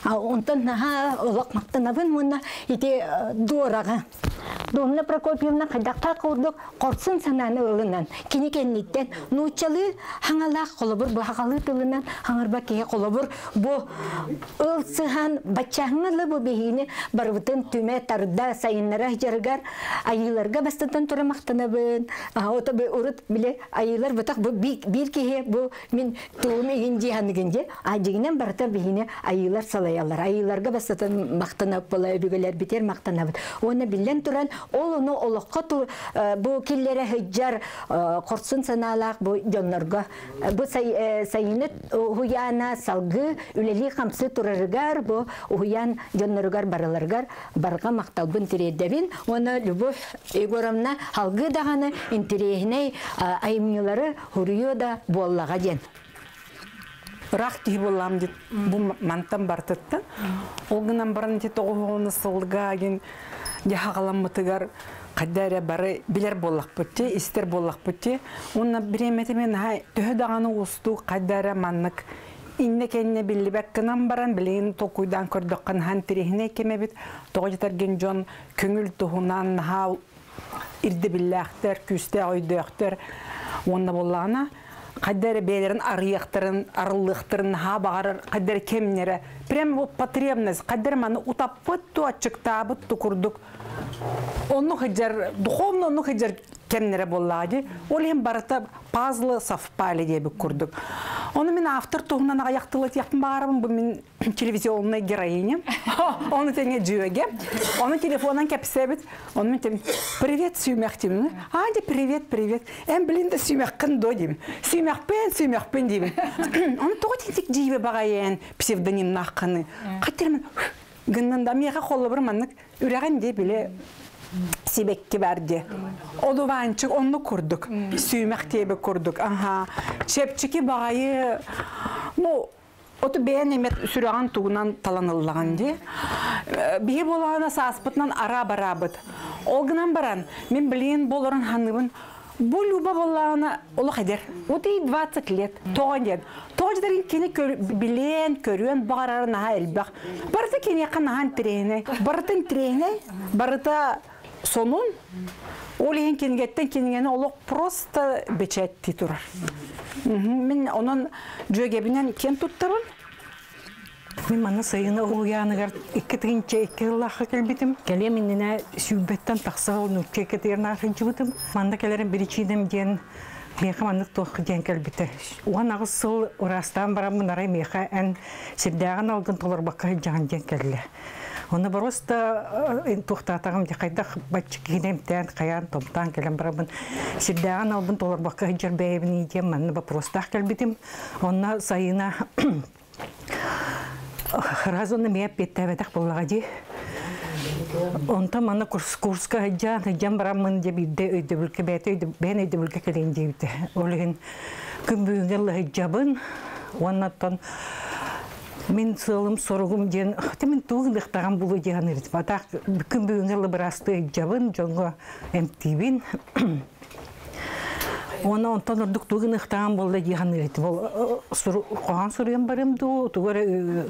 Онтон наха олох мактанабын муна ити дуорага. Домна Прокопьевна кайдакта курдук корсун сананы ылынан. Кини кенниттен нучалы хаңалах колобур бу хагалы тылынан хаңарба кие колобур бу ылсыхан бачаңылы бу бихини барбытын түмэ тарда сайыннара жаргар айыларга бастатан тура мактанабын. Ото бе урут биле айылар бутак бу бир кие бу мин туум игинжи ханыгинжи ажигинен барта бихини айылар салаялар. Айыларга бастатан мактанап бола өбүгөлөр битер мактанабыт. Оны билен туран ол оны олоққа бу киллере хыджар корсун санаалаах бу дьоннорго бу сайыны уһуяна салгы үлели хамсы турарыгар бу уһуян дьонноругар бараларгар барга макталбын тириэддебин. Оны Любовь Егоровна халгы даганы интерехиней айымнылары хуруйо да буоллага ден.
Рах киһи буллам дит бу мантан бартыттан. Ол гынан баран ти тоҕоһоҕуну сылга ген яхагаламмытыгар каддара бары билер боллахпытти, истер боллахпытти. Онна биреметемен хай төһө даганы усту каддара маннык инне кенне биллибек кынан баран билин токуйдан көрдөккан хан тирихине кемебит тоҕо жон көңүл туһунан ха ирди биллахтер күстэ ойдөөхтер онна боллаана каддары бээлерин арыяктарын арылыктарын ха багарар каддары кемнере прям вот потребность каддары маны утаппыт ту ачыктаабыт ту курдук онну хыджар духовно онну хыджар кемнере боллаади ол hem барыта пазлы совпали диэбик курдук. Оны мен автор туһунан аяктылыт яктын багарабын, бу мин телевизионный героиня. Оны теңе жүйеге. Оны телефонан кепсебит. Оны мен тем привет сүймек деймін. А, де привет, привет. Эм блин да сүймек до деймін. Сүймекпен, сүймекпен деймін. Оны тоғы тентек жейбе бағайын псевдоним наққаны. Қайтермен гыннан да меға қолы бір маннык үрәген де биле сибекки барди. Одуванчык онну курдук. Сүймек тебе курдук. Аха. Чепчики багайы, ну, оту бэйэн эмет сүрэгэн тугунан таланыллаган ди. Биһи болаана сааспытынан ара барабыт. Ол гынан баран, мен билин болорун ханыбын, бу люба болаана олох эдер. Вот и 20 лет. Тоҕон диэн. Тоҕон дерин кини билен, көрүөн багарар наха элбэх. Барыта кини якын нахан тирehine. Барытын тирehine, барыта сонун. Ол иһин кинигеттен кинигени олох просто бечетти турар. Мен онон жөгебинен кен туттарым.
Мен манна сайына уяныгар икки тыгынча икки ыллаха келбитим. Келе миннене сүүбеттен тахса нучча икки тыгырна хынчыбытым. Манда келерин биричидем диэн меха маннык туох диэн келбите. Уан агыс сыл урастан барамын арай меха эн сирдээҕин алгын толорбакка жахан диэн келле. Оны просто тухтаатагым хайдах баччы киһинемтэн хаян томтаан кэлэн барабын сирдээҕин албын толорбакка сылдьар бэйэбин диэн манна вопростаах кэлбитим. Онно Сайына разонна миэ эппиэттээбэтэх буоллаҕа дии. Онтон манна курс курска сылдьан сылдьан бараммын дьэ биирдэ өйдөбүлгэ бэйэтэ бэйэн өйдөбүлгэ кэлин диэбитэ. Ол иһин күн бүгүҥҥэ лыһыдьабын уонна оттон мин сыалым соругум диэн мин тугу гыныахтаҕым булу диэн саныырым. Атаах күн бүгүҥҥэ лыбыраастыы сылдьабын, дьоҥҥо эмтиибин. Уонна онтон ордук тугу гыныахтаҕым буолла дии саныыр этим. Ол хоһоон суруйан барым дуу, тугу эрэ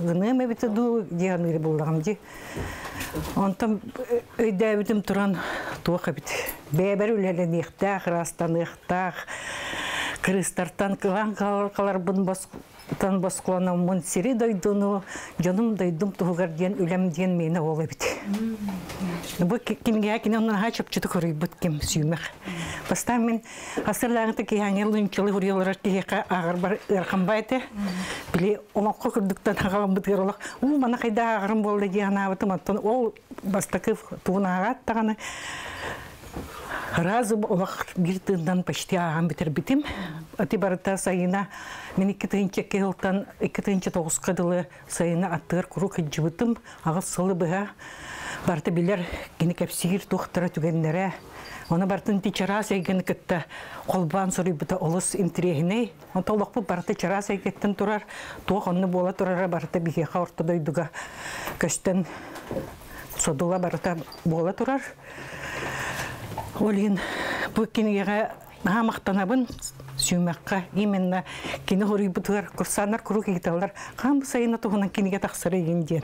гыныам эбитэ дуу дии саныыр буоллаҕым дии. Онтон өйдөөбүтүм туран туох эбит. Бэйэбэр үлэлэниэхтээх, ыраастаныахтаах, кырыыстартан кылаан каларбын тан босхолономмун сири дойдуну дьонум дойдум туһугар диэн үлэм диэн миэнэ ол эбит. Бу кинигэ кини онно наһаа чопчуту хоруйбут ким сүүмэх. Бастаан мин асырлааҕыта киһи лунчалы хуруйаларар киһиэхэ ааҕарбар ыарахан этэ. Били олоҥхо курдуктан аҕаламмытыгар олох уу мана хайда ааҕарым буолла дии санаабытым. Оттон ол бастакы тугун ааҕаат даҕаны Разум олох биир тыындан почти ааҕан бүтэрбитим. Ати барыта сайына мин 2002 сылтан 2009-ка дылы сайына аттыгар куруук сылдьыбытым. Аҕыс сылы быһа барыта билэр кини кэпсиир туохтара түгэннэрэ. Оны бартын ти чараас эйгэни кытта холбоон суруйбута олус интириэһинэй. Онто олохпут барыта чараас эйгэттэн турар, туох онно буола турара барыта биһиэхэ орто дойдуга көстөн содула барыта буола турар. Ол иһин бу кинигэҕэ наһаа махтанабын сүүмэххэ именно кини хоруйбутугар курсаннар куруук ыйыталлар хаан бу сайына туһунан кинигэ тахсара игин диэн.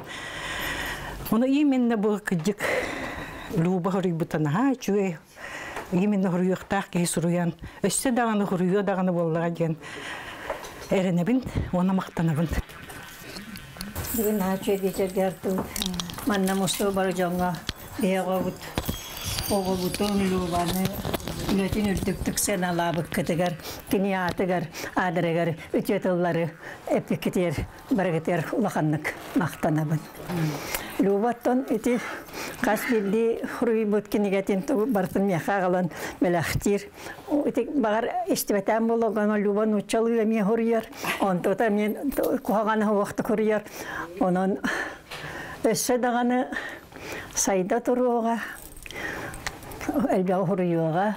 Ону именно бу кыдьык Люба хоруйбута наһаа үчүгэй именно хоруйуохтаах киһи суруйан өссө даҕаны хоруйуо даҕаны буоллаҕа диэн эрэнэбин уонна махтанабын.
Бүгүн наһаа үчүгэй биэчэргэ артыбыт. Манна мустуу бары дьоҥҥо биһиги оҕобутун Любаны үлэтин үрдүктүк сыаналаабыккытыгар, кини аатыгар, аадырыгар үтүө тыллары эппиккитигэр барыгытыгар улаханнык махтанабын. Любаттан ити хас биирдии суруйбут кинигэтин барытын миэхэ аҕалан бэлэхтиир. Ити баҕар истибэтээн буолуогана Люба нууччалыы эмиэ суруйар, онтута эмиэ куһаҕаны уохта суруйар. Онон өссө даҕаны сайда туруоҕа, элбэҕи суруйуоҕа.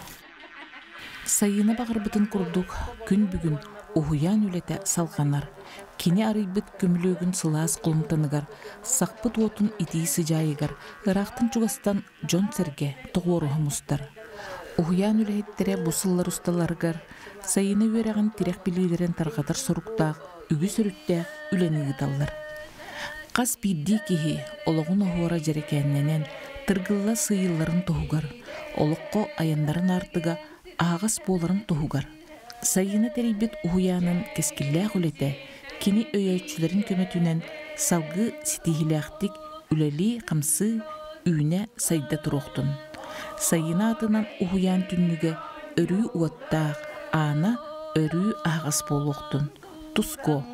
Сайыына баҕарбытын курдук, күн бүгүн уһуйаан үлэтэ салҕанар. Кини арыйбыт көмүлүөгүн сылаас кулумтаныгар, сахпыт уотун итии сыдьаайыгар ыраахтан-чугастан дьон-сэргэ тоҕуоруһа мустар. Уһуйаан үлэһиттэрэ бу сыллар усталарыгар Сайыына үөрэҕин тирэх билиилэрин тарҕатар соруктаах үгүс өрүттээх үлэни ыыталлар. Хас биирдии киһи олоҕун оһуора дьэрэкээннэнэн, тыргылла сыыйылларын туһугар, олоххо айаннарын аартыга аһаҕас буоларын туһугар Сайыына тэрийбит уһуйаанын кэскиллээх үлэтэ кини өйөөччүлэрин көмөтүнэн салгыы ситиһиилээхтик үлэлии-хамсыы, үүнэ-сайда туруохтун. Сайыына аатынан уһуйаан түннүгэ өрүү уоттаах, аана өрүү аһаҕас буолуохтун. Туско!